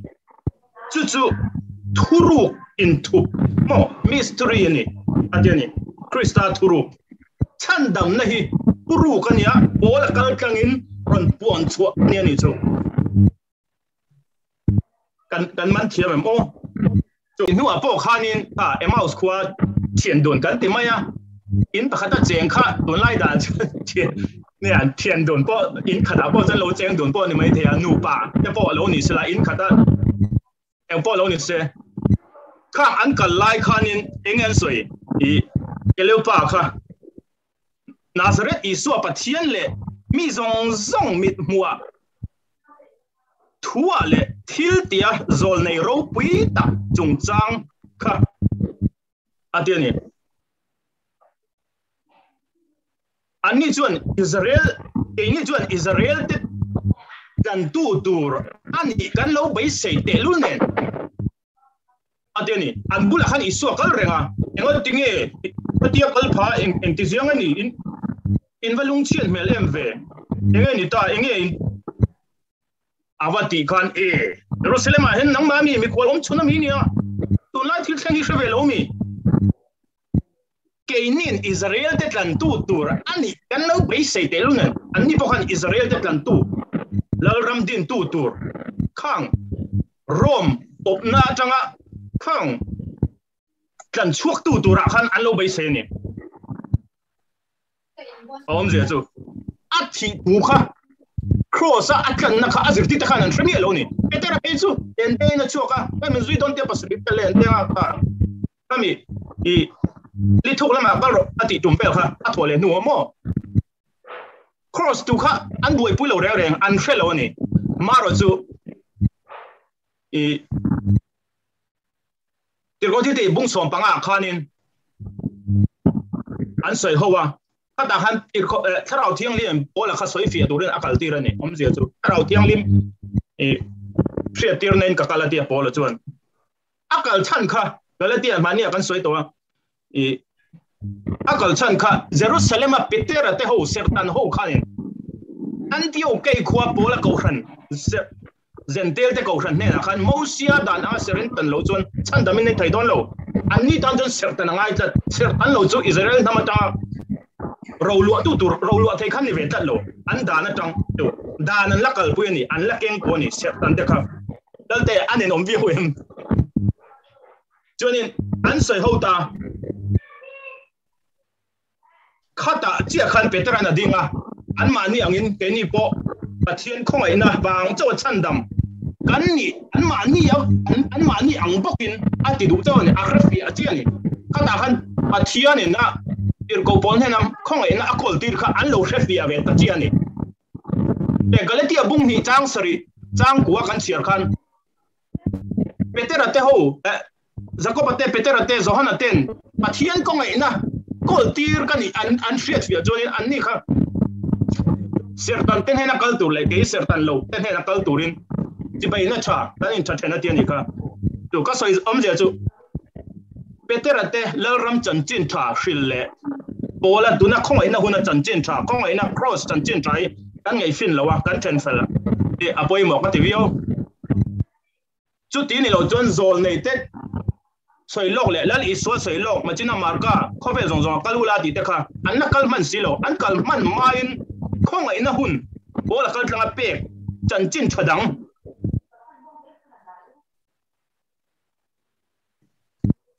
Chu chu thuruk inthup maw mystery a ni a ti a ni. Krista thuruk chhandamna hi thuruk a nia, pawl a kal tlangin rawn puan chhuah a ni a ni chu. Kan kan man thiam em aw. Chu hnuah pawh khanin kha Emmaus khua thian dun kan ti mai a, in pakhata cheng kha tunlai dan chuan thian nia thian dun pawh in khatah pawh chuan lo cheng dun pawh ni mai thei a, nupa te pawh lo ni sela in khata eng pawh lo ni se. Khang an kal lai khanin eng an sawi i Keleupa kha Nazareth Isua Pathian leh mi zawng zawng mit hmuah thuah leh thil tia zawlnei ropui tak chungchang kha a ti a ni. Anni chuan Israel, keini chuan Israel te tlantu tur a nih kan lo beisei tehlul nen a ti a ni. An bulah khan Isua kal reng a, enga tinge hetia kal pha eng engti ziang a ni in in va lungchhiat hmel em ve, enge ni ta, enge in a va tih khan e Jerusalem ah hian nangmah mi mikhual awm chhun a mi nia, tunlai thil thleng hi hre ve lo mi? Keinin Israel te tlantu tur a nih kan lo beisei teh lunen, anni pawh khan Israel te tlantu, Lalram dintu tur khang Rome awpna atanga khang tlan chhuaktu turah khan an lo beisei a ni. A awmzia chu a thih thu kha cross a a tlanna kha a zirtir te khan an hre miah lo ni. Petera phei chu en te in a chhuak a, hei min zui dawn tia pasarih te leh en te a kha khami i li thuk lamah kal rawh a tih tum vel kha a thawh leh hnu maw. Cross tu kha an buaipui lo reng reng an hre lo a ni. Marawh chu i Tirhkoh thiltih bung sawm panga ah khanin an sawi ho a, khatah khan tirhkoh Thlarau Thianghlim Paula kha sawi fiah turin a kal tir a ni. Awmzia chu Thlarau Thianghlim i hriat tir nain ka kal a tia Paula chuan a kal chhan kha Galatia mahnia kan sawi tawh a, i a kal chhan kha Jerusalem a Petera te ho sertan ho khanin Antiochei khua Paula kohhran Zentel te kohhran hnenah khan Mosia dan anga ser in tan lo chuan chhandam in nei thei dawn lo. Anni tan chuan ser tan a ngai tlat. Ser tan lo chu Israel hnam atanga roluah tu tur, roluah thei khan ni ve tlat lo. An dan atang chu dan an la kalpui a ni, an la keng pawh a ni ser tan te kha. Lalte an inawm viau em? Chuanin an sawi ho ta. Khatah chiah khan Petera'n a ding a, anmahni angin keini pawh Pathian khawngaihna vang chauh a chhandam kan nih, anmahni anmahni ang bawkin a ti duh chauh a ni, a hre fiah chiah a ni. Khatah khan Pathianin a tirhkoh pawl hnena khawngaihna a kawl tir kha an lo hre fiah ve ta chiah a ni. Galatia bung hnih chang sarih chang kua kan chhiar khan Petera te ho, Jakoba te, Petera te, Johana ten Pathian kawngaihna kawl tir ka nih an an hriat fiah chuanin anni kha sertan te hnena kal tur leh kei sertan lo te hnena kal turin chibaina tha kan intha then a ti a nih kha. Chu ka sawi awmzia chu Petera te Lalram chanchin tha hril leh Paula tuna khawngaihna huna chanchin tha, khawngaihna cross chanchin tha hi kan ngaihfin lo a, kan then fel a pawimawh ka ti viau. Chuti ni lo chuan zawl nei te sawi lawk leh Lal Isua sawi lawk Machina Marka khawvel zawng zawng a kal ula tih te kha an la kal hman si lo. An kal hman hmain khawngaihna hun pawl a kal tlang a pek chanchin tha dang.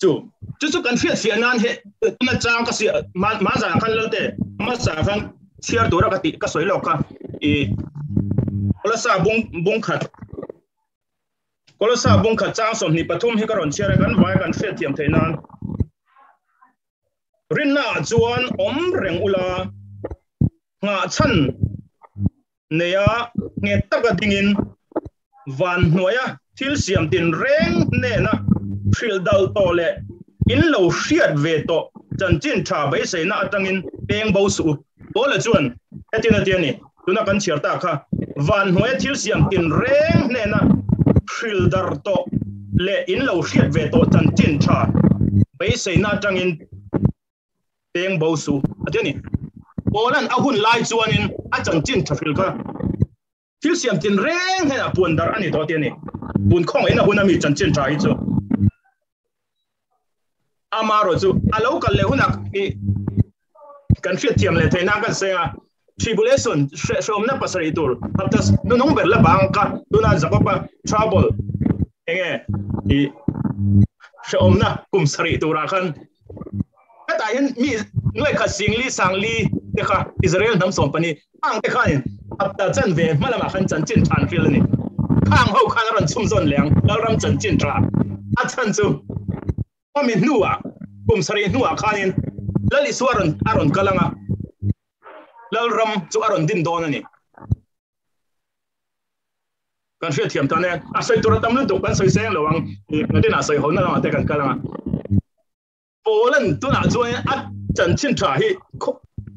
Chu chu chu kan hriat fiah nan he tuna chang ka sia ma ma zan khan lalte hmasa khan chhiar tura ka tih ka sawi lawk kha i Kolosa bung bung khat Kolosa bung khat chang 23 hi ka rawn chhiar a kan vai kan hriat thiam theih nan rinna ah chuan awm reng ula nghah chhan neia nghet taka dingin van hnuaia thil siam tin reng hnena hrilh dal tawh leh in lo hriat ve tawh chanchin tha beiseina atangin peng bo suh u. Paula chuan hetin a ti a ni, tuna kan chhiar ta kha, van hnuaia thil siam tin reng hnena hrilh dar tawh leh in lo hriat ve tawh chanchin tha beiseina atangin. Peng bo su a ti a ni. Paula'n a hun lai chuanin a chanchin tha hril kha thil siam tin reng hnenah puan darh a ni tawh a ti a ni. Tun khawngaihin a hun ami chanchin tha hi chu amarawh chu a lo kal leh hunah i kan hriatthiam leh theih nan kan sawi a, tribulation hrehawmna pasarih tur hapta hnunung ber la bang kha tuna Jakoba trouble enge i hrehawmna kum sarih turah khan Hetah hian mi nuai khat singli sangli te kha Israel hnam sawm pahnih khang te khanin hapta chanve hma lamah khan chanchin tha an hril a ni. Khang ho khan a rawn chhumzawn leh ang Lalram chanchin tha a chhan chu khami hnuah kum sarih hnuah khanin Lal Isua rawn a rawn kal ang a, Lalram chu a rawn din dawn a ni. Kan hriatthiam tan e, a sawi tur a tam lutuk kan sawi seng lo ang, nakinah sawi hona lamah te kan kal ang a. Poland tunah chuan a chanchin tha hi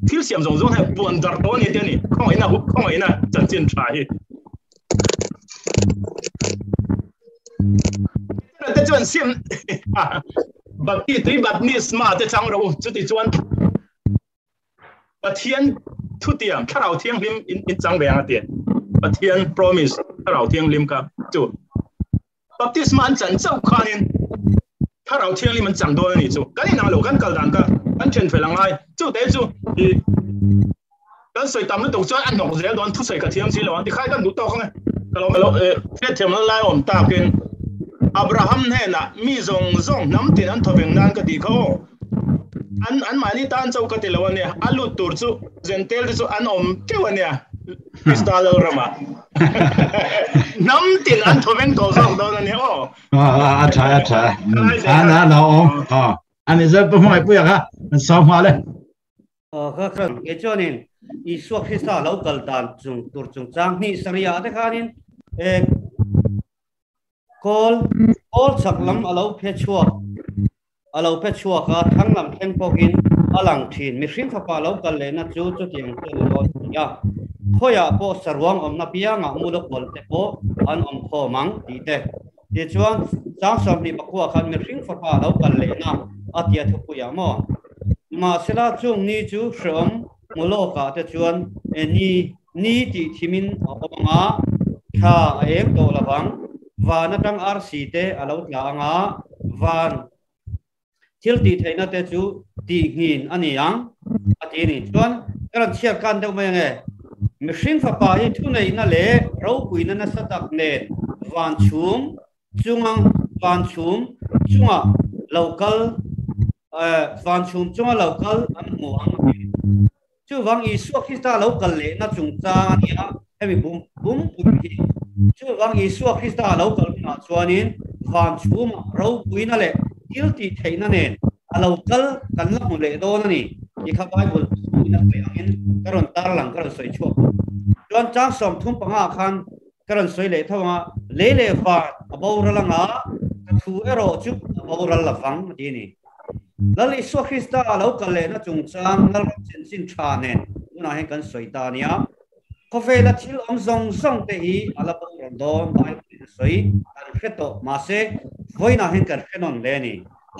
thil siam zawng zawng hian puan darh tawh a ni te a ni. Khawngaihna khawngaihna chanchin tha hi. Te chuan siam bapti tui baptisma te chang rawh u chuti chuan Pathian thutiam thlarau thianghlim in chang ve ang a ti. Pathian promise thlarau thianghlim kha chu Baptisma an chan chauh khanin Thlarau Thianghlim an chang dawn a nih chu. Kan inang lo, kan kal dan kha kan then fel a ngai. Chu te chu i kan sawi tam lutuk chuan a hnawk zel dawn, thusawi ka thiam si lo ang tikhai kan duh tawk ang e. Ka lo lo hriatthiam lo lai awm takin Abraham hnenah mi zawng zawng hnam tin an thawveng nan ka tih kha aw. An an mahni tan chauh ka ti lo a nia, a lut tur chu Zentel te chu an awm teuh a nia Krista Lalramah. Hnam tin an thawveng tawh zawk dawn a nia aw. A tha a tha. A na na awm. Ani zel pa hmangaih puia kha an sau hma le. Kha khan ke chuanin Isua Krista lo kal dan chung tur chungchang hnih sarihah te khanin Kawl kawl chak lam a lo phe chhuak a lo phe chhuak a, thlang lam thleng pawhin a lang thin. Mihring fapa lo kal lehna chu chutiang chu a ni dawn a ni a, khawiah pawh saruang awmna piangah mula kawl te pawh an awm khawm ang tih te. Tichuan, chang 24 khan mihring fapa lo kal lehna a tia thupuiah maw? Mahsela chung ni chu hreawm hmu lawkah te chuan ni Ni tih thimin a awm ang a, thla a eng tawh lo vang. Van atang arsi te a lo tla ang a, van thil tih theihna te chu tih nghin a ni ang, a ti a ni. Chuan ka rawn chhiar kan deuh mai ang e, Mihring fapa hi thuneihna leh ropuina nasa tak nen van chhum chunga van chhum chunga lo kal van chhum chunga lo kal an hmu ang a ti. Chuvang Isua Krista lo kal lehna chungchang a ni a, hemi bum bum pui hi. Chuvang Isua Krista lo kal hunah chuanin van chhumah ropuina leh thil tih theihna nen a lo kal kan la hmu leh dawn a ni tih kha Bible thuin a sawi angin ka rawn tarlang ka rawn sawi chhuak bawk. Chuan chang 35 ah khan ka rawn sawi leh tho ang a, lei leh van a boral anga ka thu erawh chu a boral lovang a ti a ni. Lal Isua Krista a lo kal lehna chungchang Lalram chanchin tha nen tunah hian kan sawi ta a nia. Khawvela thil awm zawng zawng te hi a la boral dawn Bible in a sawi kan hre tawh mahse vawiinah hian kan hre nawn hle a ni.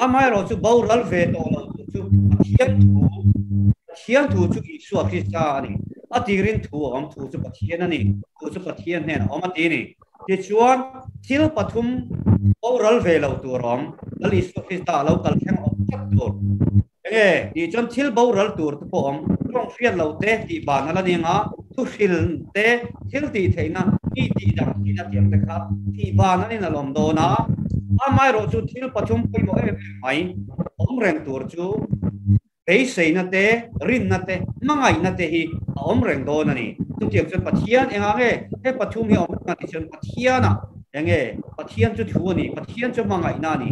Amaherawh chu boral ve tawh lo tur chu Pathian thu Pathian thu chu Isua Krista a ni. A tirin thu a awm thu chu Pathian a ni thu chu Pathian hnenah a awm a ti a ni. Tichuan, thil pathum boral ve lo tur awm, Lal Isua Krista a lo kal thleng awm tlat tur. Enge tih chuan thil boral tur te pawh awm, tawng hriat lo te tih ban a la ning a, thu hril te, thil tih theihna, mi tih dang tihna tiang te kha tih ban an inalawm dawn a. Amaherawh chu thil pathum pawimawh em em mai awm reng tur chu, Beiseina te, rinna te, hmangaihna te hi a awm reng dawn a ni. Chutiang chuan Pathian engah nge he pathum hi a awm reng a tih chuan Pathianah enge Pathian chu thu a ni, Pathian chu hmangaihna a ni.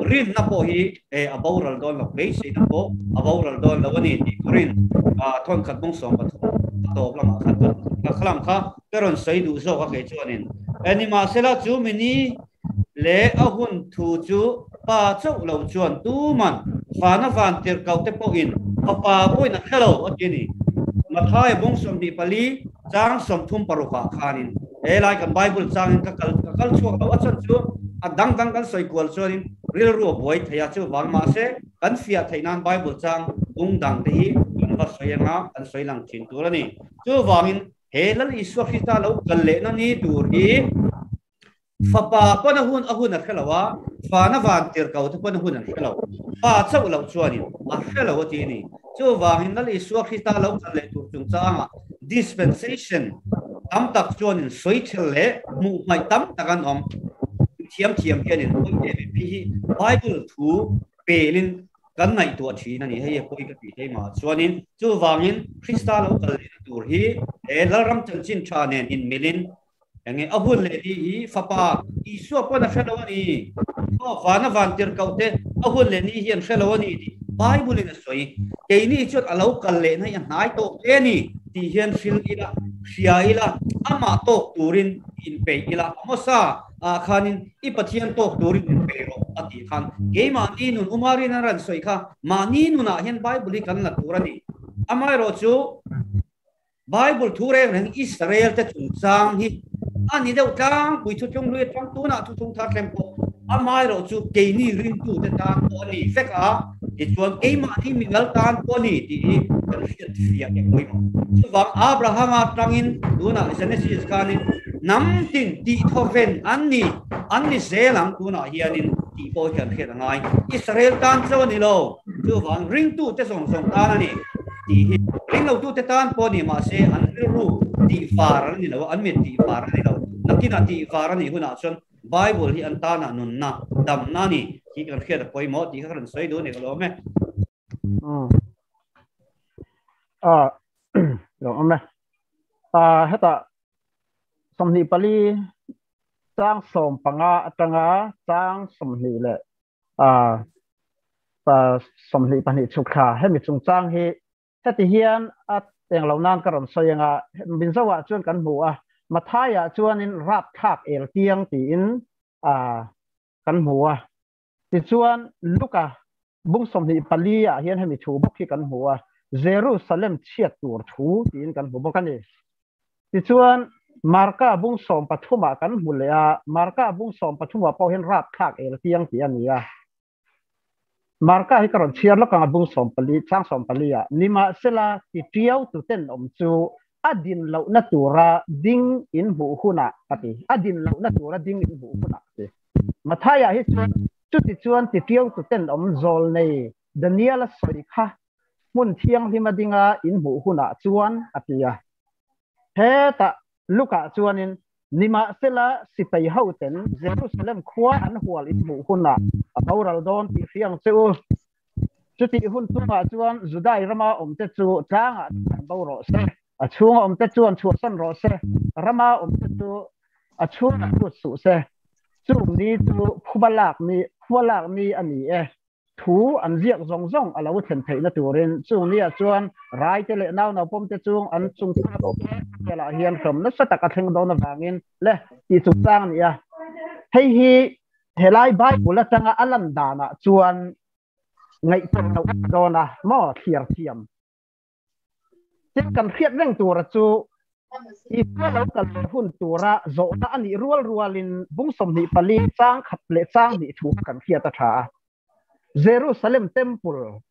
Rinna pawh hi a boral dawn lo, beiseina pawh a boral dawn lo a ni tih ka rin. Thawnkhat mawng 13 a tawp lamah khan kan ka khalam kha ka rawn sawi duh zawk a kei chuanin. Nimahsela chu mini leh a hun thu chu pa chauh lo chuan tuman vana van tirhkoh te pawhin fapa pawhin a hre lo a ti a ni. Mathaia bung 24 chang 36 ah khanin he lai kan Bible changin ka kal ka kal chhuak lo a chhan chu a dang dang kan sawi kual chuanin rilru a buai thei a, chuvang mahse kan fiah theih nan Bible chang bung dang te hi kan va sawi anga kan sawi lang thin tur a ni. Chuvangin he Lal Isua Krista lo kal lehna ni tur hi fapa pawn a hun a hun a hre lo a, fana van tir ko te pawn a hun an hre lo. Fa chauh loh chuanin a hre lo a ti a ni. Chuvangin Lal Isua Krista lo kal leh tur chungchangah dispensation tam tak chuanin sawi thel leh hmuh hmaih tam tak an awm. Thiam thiam hianin pawi em em phei hi Bible thu pelin kan ngaihtuah thin a ni. Hei a pawi ka tih thei mah chuanin chuvangin Krista lo kal lehna tur hi he Lalram chanchin tha nen inmilin enge a hun leh ni hi fapa Isua pawn a hre lo a ni. Aw vana van tir koh te a hun leh ni hi an hre lo a ni tih Bible in a sawi. Keini chuan a lo kal lehna hi a hnai tawk hle a ni tih hian hril ila, hria ila, amah tawk turin inpeih ila. Amosa ah khanin i Pathian tawk turin inpeih rawh a tih khan keimahni nun Umarin a rawn sawi kha mahni nunah hian Bible hi kan la tur a ni. Amaherawhchu Bible thu reng reng Israel te chungchang hi a ni deuh tlangpui thutlung hlui atang tunah thutlung thar thleng pawh amaherawhchu keini ringtute tan pawh a ni vek a, tichuan keimahni mimal tan pawh a ni tih hi kan hriat fiah em pawimawh. Chuvang Abraham atangin tunah Genesis khanin hnam tin tih thawven an ni, an ni zel ang tunah hianin tih pawh hi kan hriat a ngai. Israel tan chauh a ni lo, chuvang ringtute zawng zawng tan a ni. Tih hi ring lotute tan pawh ni mahse an rilru tih var an ni lo a, an mit tih var a ni lo. Nakinah tih var a nih hunah chuan Bible hi an tanah nunna, damna a ni tih kan hriat a pawimawh tih kha ka rawn sawi duh a ni ka lawm e. Lo awm e. Hetah 24 chang 15 atanga chang 20 leh 22 chhuk thla hemi chungchang hi heti hian a eng lo nan ka rawn sawi anga Mizoah chuan kan hmu a, Mathaiah chuanin rapthlak el tiang tiin kan hmu a, tichuan Luka bung 24 ah hian hemi thu bawk hi kan hmu a, Jerusalem chhiat tur thu tiin kan hmu bawk a ni. Tichuan Marka bung 13 ah kan hmu leh a, Marka bung 13 ah pawh hian rapthlak el tiang tih a ni a. Marka hi ka rawn chhiar lawk ang a bung 14 chang 14 ah nimahsela ti tiau tu ten awm chu a din lohna tura ding in hmuh hunah a ti. A din lohna tura ding in hmuh hunah a ti. Matthaiah hi chuan chuti chuan ti tiau tu ten awm zawl nei Daniel a sawi kha hmun thianghlim a dinga in hmuh hunah chuan a ti a. Hetah Luka chuanin nimahsela sipai ho ten Jerusalem khua an hual in hmuh hunah a boral dawn tih hria ang che u. Chutih hun chungah chuan Judai rama awmte chu tlangah an bo rawh se, a chhunga awmte chuan chhuahsan rawh se, rama awmte chu a chhungah lut suh se. Chung ni chu phuba lak ni, phuba lak ni a ni e. Thu an ziak zawng zawng a lo thlen theihna turin chung nia chuan raite leh nau naupawmte chung an chung velah hian hlawm nasa tak a thleng dawn avangin le tih chungchang a ni a. Hei hi helai Bible atanga a lan danah chuan ngaihtuah loh a dawn a maw thliar thiam. Tin kan hriat reng tura chu Isua lo kal leh hun tura zawhna a nih rual rualin bung 24 chang khat leh chang hnih thu kha kan hriat a tha a. Jerusalem Temple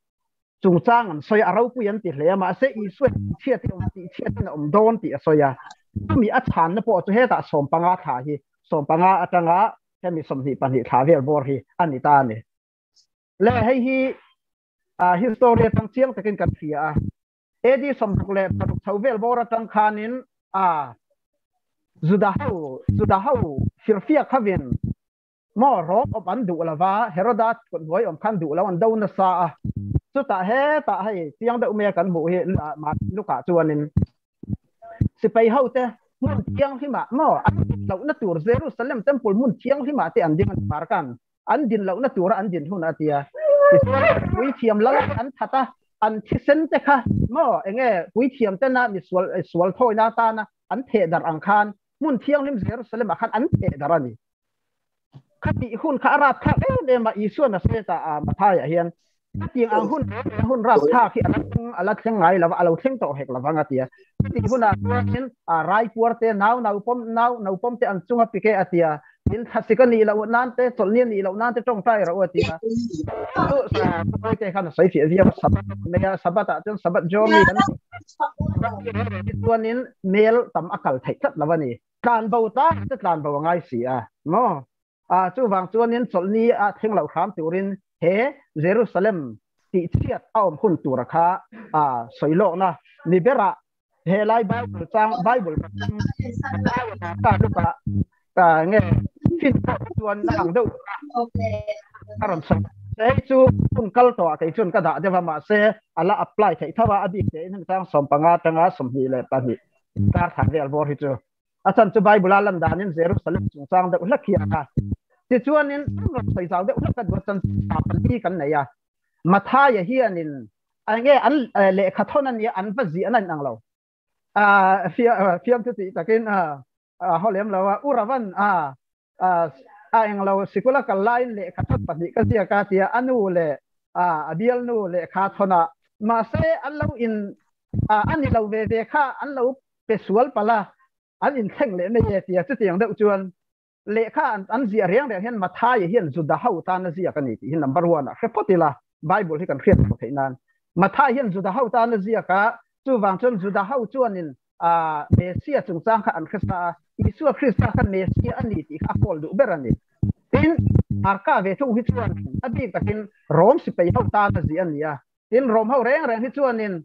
chungchang an sawi a, a ropui an ti hle a, mahse Isua chhiat hi awm tih chhiat in a awm dawn tih a sawi a. Chumi a chhanna pawh chu hetah 15 thla hi 15 atanga hemi 22 thla vel bawr hi a ni ta a ni. Le hei hi history atang chiang takin kan hria a. AD 66 chho vel bawr atang khanin Juda ho firfiak khavin maw Rom awm an duh lova, Heroda hnuai awm khan duh lo an do nasa a. Chutah hetah hei chiang deuh mai a kan hmuh hi Luka chuanin sipai ho te hmun thianghlimah maw an din lohna tur Jerusalem temple hmun thianghlimah te an ding an par kan an din lohna tura an din hun a tia. Tichuan puithiam lal te an that a, an thisen te kha maw enge puithiam tena mi sual sual thawina atana an theh darh ang khan hmun thianghlim Jerusalem ah khan an theh darh a ni. Khatih hun kha a rapthlak em em a, Isuan a sawi ta a Matthaiah hian khatiang ang hun hun rapthlak hi a la thleng ngai lova, a lo thleng tawh hek lovang a tia. Khati hunah chuanin rai puar te nau naupawm nau naupawm te an chunga pike a tia. In thasik ani lo nan te chawlhni ani lo nan te tawngtai ro a ti a chu sa te khan a sawi fiah viau a sabat mai a sabat ah chuan sabat zawmi kan chuanin mel tam a kal theih tlat lo a ni tlan bo ta te tlan bo a ngai si a maw a chuvang chuanin chawlhni a thleng loh hram turin he Jerusalem tih chhiat a awm hun tura kha a sawi lawkna ni berah he lai Bible chang Bible ta luka ta nge fin pawh chuan na ang deuh a rawn sawi hei chu hun kal tawh ah kei chuan ka dah deuh a mahse a la apply theih tho a a bik te in heng chang 15 atanga 22 kar thla vel bawr hi chu a chan chu Bible a lan danin Jerusalem chungchang deuh hlek hi a kha tichuanin rawn sawi zau deuh hlek a duat chan pali kan nei a Mathaia hianin enge an lehkha thawn a nia an va ziah na inang lo a fiam chu tih takin a ho lem lo a uravan a a eng lo sikula kal laiin lehkha thawn pahnih ka ziak a tia a nu leh a bialnu lehkha thawn a mahse an lo in a ni lo ve ve kha an lo pe sual palh a an inthleng leh mai e tia chutiang deuh chuan Lehkha an ziah reng reng hian Mathaia hian Juda ho tan a ziak a ni tih hi number one ah hre phawt ila, Bible hi kan hriat chhuah theih nan. Mathai hian Juda ho tan a ziak a, chuvang chuan Juda ho chuanin Messia chungchang kha an hre sa a, Isua Krista kha Messia a ni tih kha a kawl duh ber a ni. Tin, Marka ve thung hi chuan a bik takin Rom sipai ho tan a ziah a ni a, Tin, Rom ho reng reng hi chuanin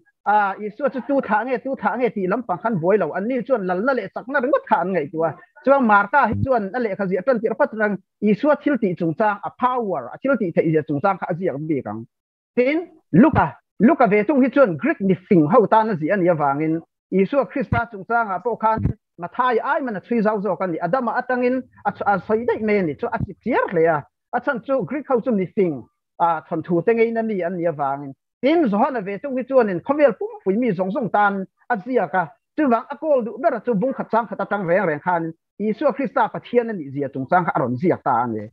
Isua chu tu thlah nge, tu thlah nge tih lampang khan buai lo. Anni chuan lalna leh chakna ringawt kha an ngaihtuah a. Chuan Martha hi chuan a lehkha ziah tan tirh phawt reng Isua thil tih chungchang, a power, a thil tih theih zia chungchang kha a ziak bik ang. Tin, Luka, Luka ve thung hi chuan Greek mifing ho tan a ziah a nih avangin Isua Krista chungchangah pawh khan Mathai ai man a chhui zau zawk a ni. Adama atangin a sawi daih mai a ni. Chu a chip chiar hle a. A chhan chu Greek ho chu mifing a thawnthu te ngeina mi an nih avangin tin Johana ve chung hi chuanin khawvel pumpui mi zawng zawng tan a ziak a, chuvang a kawl duh ber chu bung khat chang khat atang reng reng khanin Isua Krista Pathian a nih zia chungchang kha a rawn ziak ta a ni.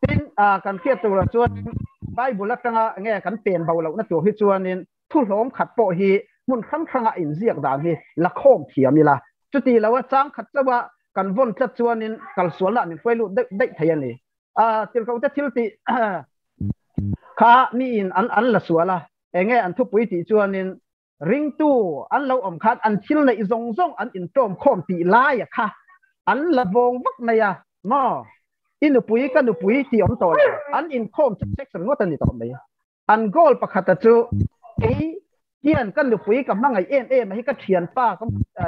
Tin, kan hriat turah chuan Bible atanga nge kan pen bo lohna tur hi chuanin thuhlawm khat pawh hi hmun hrang hranga inziak dan hi la khawm thiam ila, chuti loa chang khat chauha kan vawn tlat chuanin kalsualna min hruai lut deuh daih thei a ni. A tirhkoh te thil tih kha miin an an la sual a, enge an thupui tih chuanin ringtu an lo awm khan an thil neih zawng zawng an inṭawm khawm tih laia kha an la vawng vak mai a maw? I nupui ka nupui tih awm tawh lo, an inkhawm chu sex ringawt a ni tawh mai. An goal pakhata chu kei hian ka nupui ka hmangaih em em a hi ka thianpa ka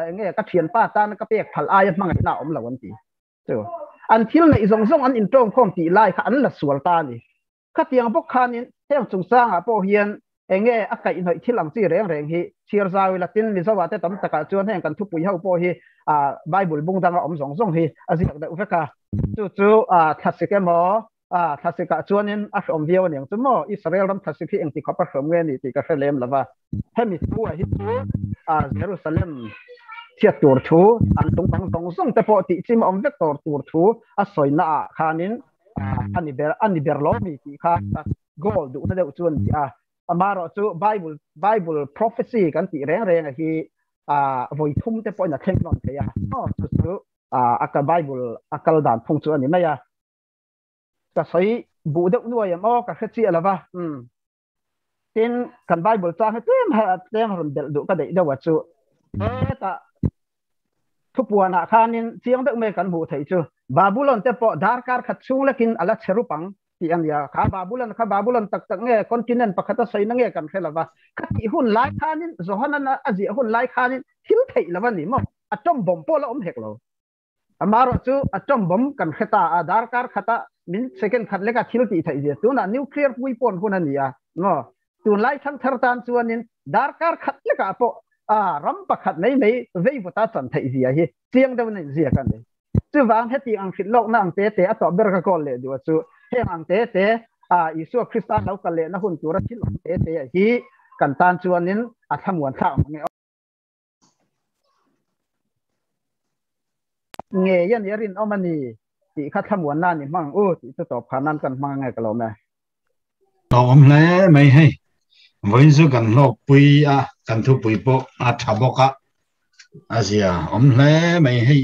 enge ka thianpa tana ka pek phal aia hmangaihna a awm lo an ti. Chu an thil neih zawng zawng an inṭawngkhawm tih lai kha an la sual ta a ni. Khatiang bawk khanin heng chungchangah pawh hian enge a kaihhnawih thil ang chi reng reng hi chhiar zau ila tin Mizo ah te tam takah chuan heng kan thupui ho pawh hi Bible bung danga awm zawng zawng hi a ziak deuh vek a. Chu chu thlasik emaw thlasik ah chuanin a hreawm viau aniang chu maw Israel ram thlasik hi engti khawp a hreawm nge ni tih ka hre lem lova. Hemi thu ah hi chu Jerusalem chhiat tur thu an tung bang zawng zawng te pawh tih chim a awm vek tawr tur thu a sawina ah khanin a ni ber a ni ber lo mi tih kha goal duhna deuh chu a ni a. Amaherawhchu Bible Bible prophecy kan tih reng reng a hi vawi thum te pawhin a thleng nawn thei a. Chu chu a ka Bible a kal dan phung chu a ni mai a. Ka sawi buh deuh nuai em aw ka hre chiah lo va. Umm. Tin, kan Bible chang hi tlem tlem rawn belh duh ka deih deuh a chu. Hetah thupuanah khanin chiang deuh mai kan hmuh theih chu Babulon te pawh darkar khat chhung lekin a la che rup ang tih a nia. Kha Babulon kha Babulon tak tak nge continent pakhat a sawina nge kan hre lo va. Khatih hun lai khanin Johanan a ziah hun lai khanin thil theih lo a ni maw? Atom bomb pawh la awm hek lo. Amaherawh chu atom bomb kan hre ta a, darkar khata min second khat leka thil tih theih zia tunah nuclear pui pawn hun a ni a maw? Tunlai thangthar tan chuanin darkar khat lekah pawh a ram pakhat mai mai vei vawta chan theih zia hi chiang deuhin a inziak a ni. Chuvang heti ang hrilh lawkna ang te te a tawh ber ka kawl leh duh a chu heng ang te te a Isua Krista lo kal lehna hun tura thil awm te te hi kan tan chuanin a thlamuan thlak mang e. Ngei a ni a rinawm a ni tih kha thlamuanna a ni hmang u tih chu tawp khan nan kan hmang ange ka lawm e. Hlawhawm hle mai hei. Vawiin chu kan hlawkpui a, kan thupui pawh a tha bawk a, a zia awm hle mai hei.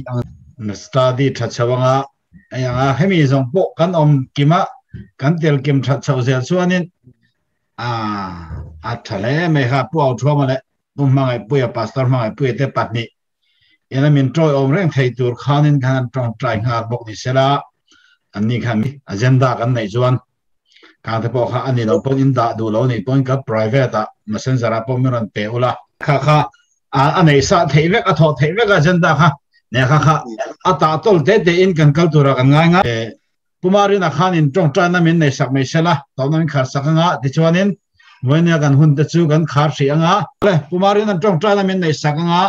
Study tha chho anga. Ayanga hemi zong pawh kan awm kima kan tel kim that chho zel chuanin a a tha hle mai kha pu au thuama leh pu hmangaih puia pastor hmangaih puia te pahnih ina min tawi awm reng thei tur khanin khan an tawng tai nghal bawk ni sela anni khan agenda kan nei chuan ka te pawh kha ani lo pawh in dah duh lo ni pawhin ka private a messenger a pawh min rawn pe ula kha kha a nei sa thei vek a thawh thei vek agenda kha ne kha kha a ta tol te te in kan kal tura kan ngai ngai pumarin a khan in tawng tan na min nei sak mai sela to na min khar sak anga ti chuanin voinia kan hun te chu kan khar hri anga le pumarin an tawng tan na min nei sak anga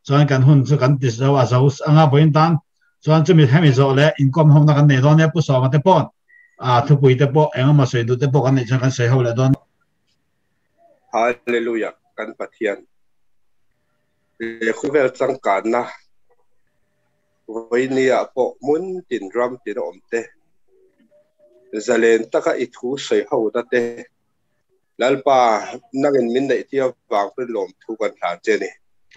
chuan kan hun chu kan ti zo a zo anga boin tan chuan chumi hemi zo le inkom hom na kan nei dawn e pu sawma te pawh a thupui te pawh engemaw sawi duh te pawh kan nei chuan kan sawi ho leh dawn. Hallelujah kan Pathian le khawvel changkanna vawinia pawh hmun tin ram tin a awm te zalen taka i thu sawi ho na te Lalpa nangin min neih tir avang pawn lawmthu kan hlan che ni.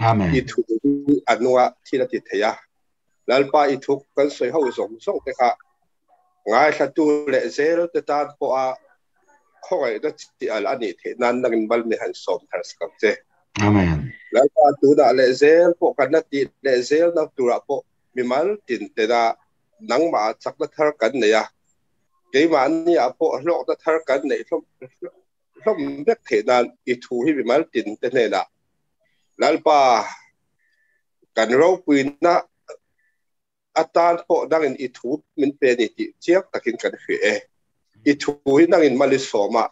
Amen. I thu hi a nunga thil a ti thei a. Lalpa i thu kan sawi ho zawng zawng te kha ngaithlatu leh zel te tan pawha khawngaihna chi al a nih theih nan nangin mal mi han sawm thar sak ang che. Amen. Lalpa tunah leh zel pawh kan la tih leh zel na turah pawh mimal tin tena nangmah chakna thar kan nei a. Keimahni ah pawh hlawkna thar kan neih hlawm hlawm vek theih nan i thu hi mimal tin te hnenah Lalpa kan ropuina atan pawh nangin i thu min pe ni tih chiang takin kan hria e. I thu hi nangin mal i sawm a,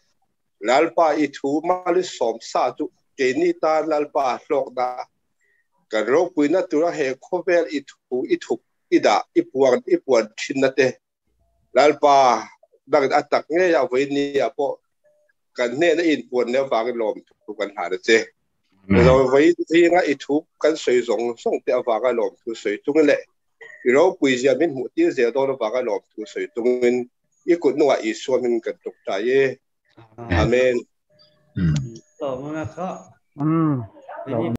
Lalpa i thu mal i sawm sa chu keini tan Lalpa hlawkna kan ropuina tura he khawvel i thu i thup i dah i puan i puan thinna te Lalpa nangin a tak ngei a vawiin ah pawh kan hnena i inpuan leh avangin lawmthu kan hlan a che. Vawiin zinga i thu kan sawi zawng zawng te avanga lawmthu sawi tungin leh i ropui zia min hmuh tir zel dawn avanga lawmthu sawi tungin i kut hnungah Isua hming kan tluk ta e. Amen. Amen.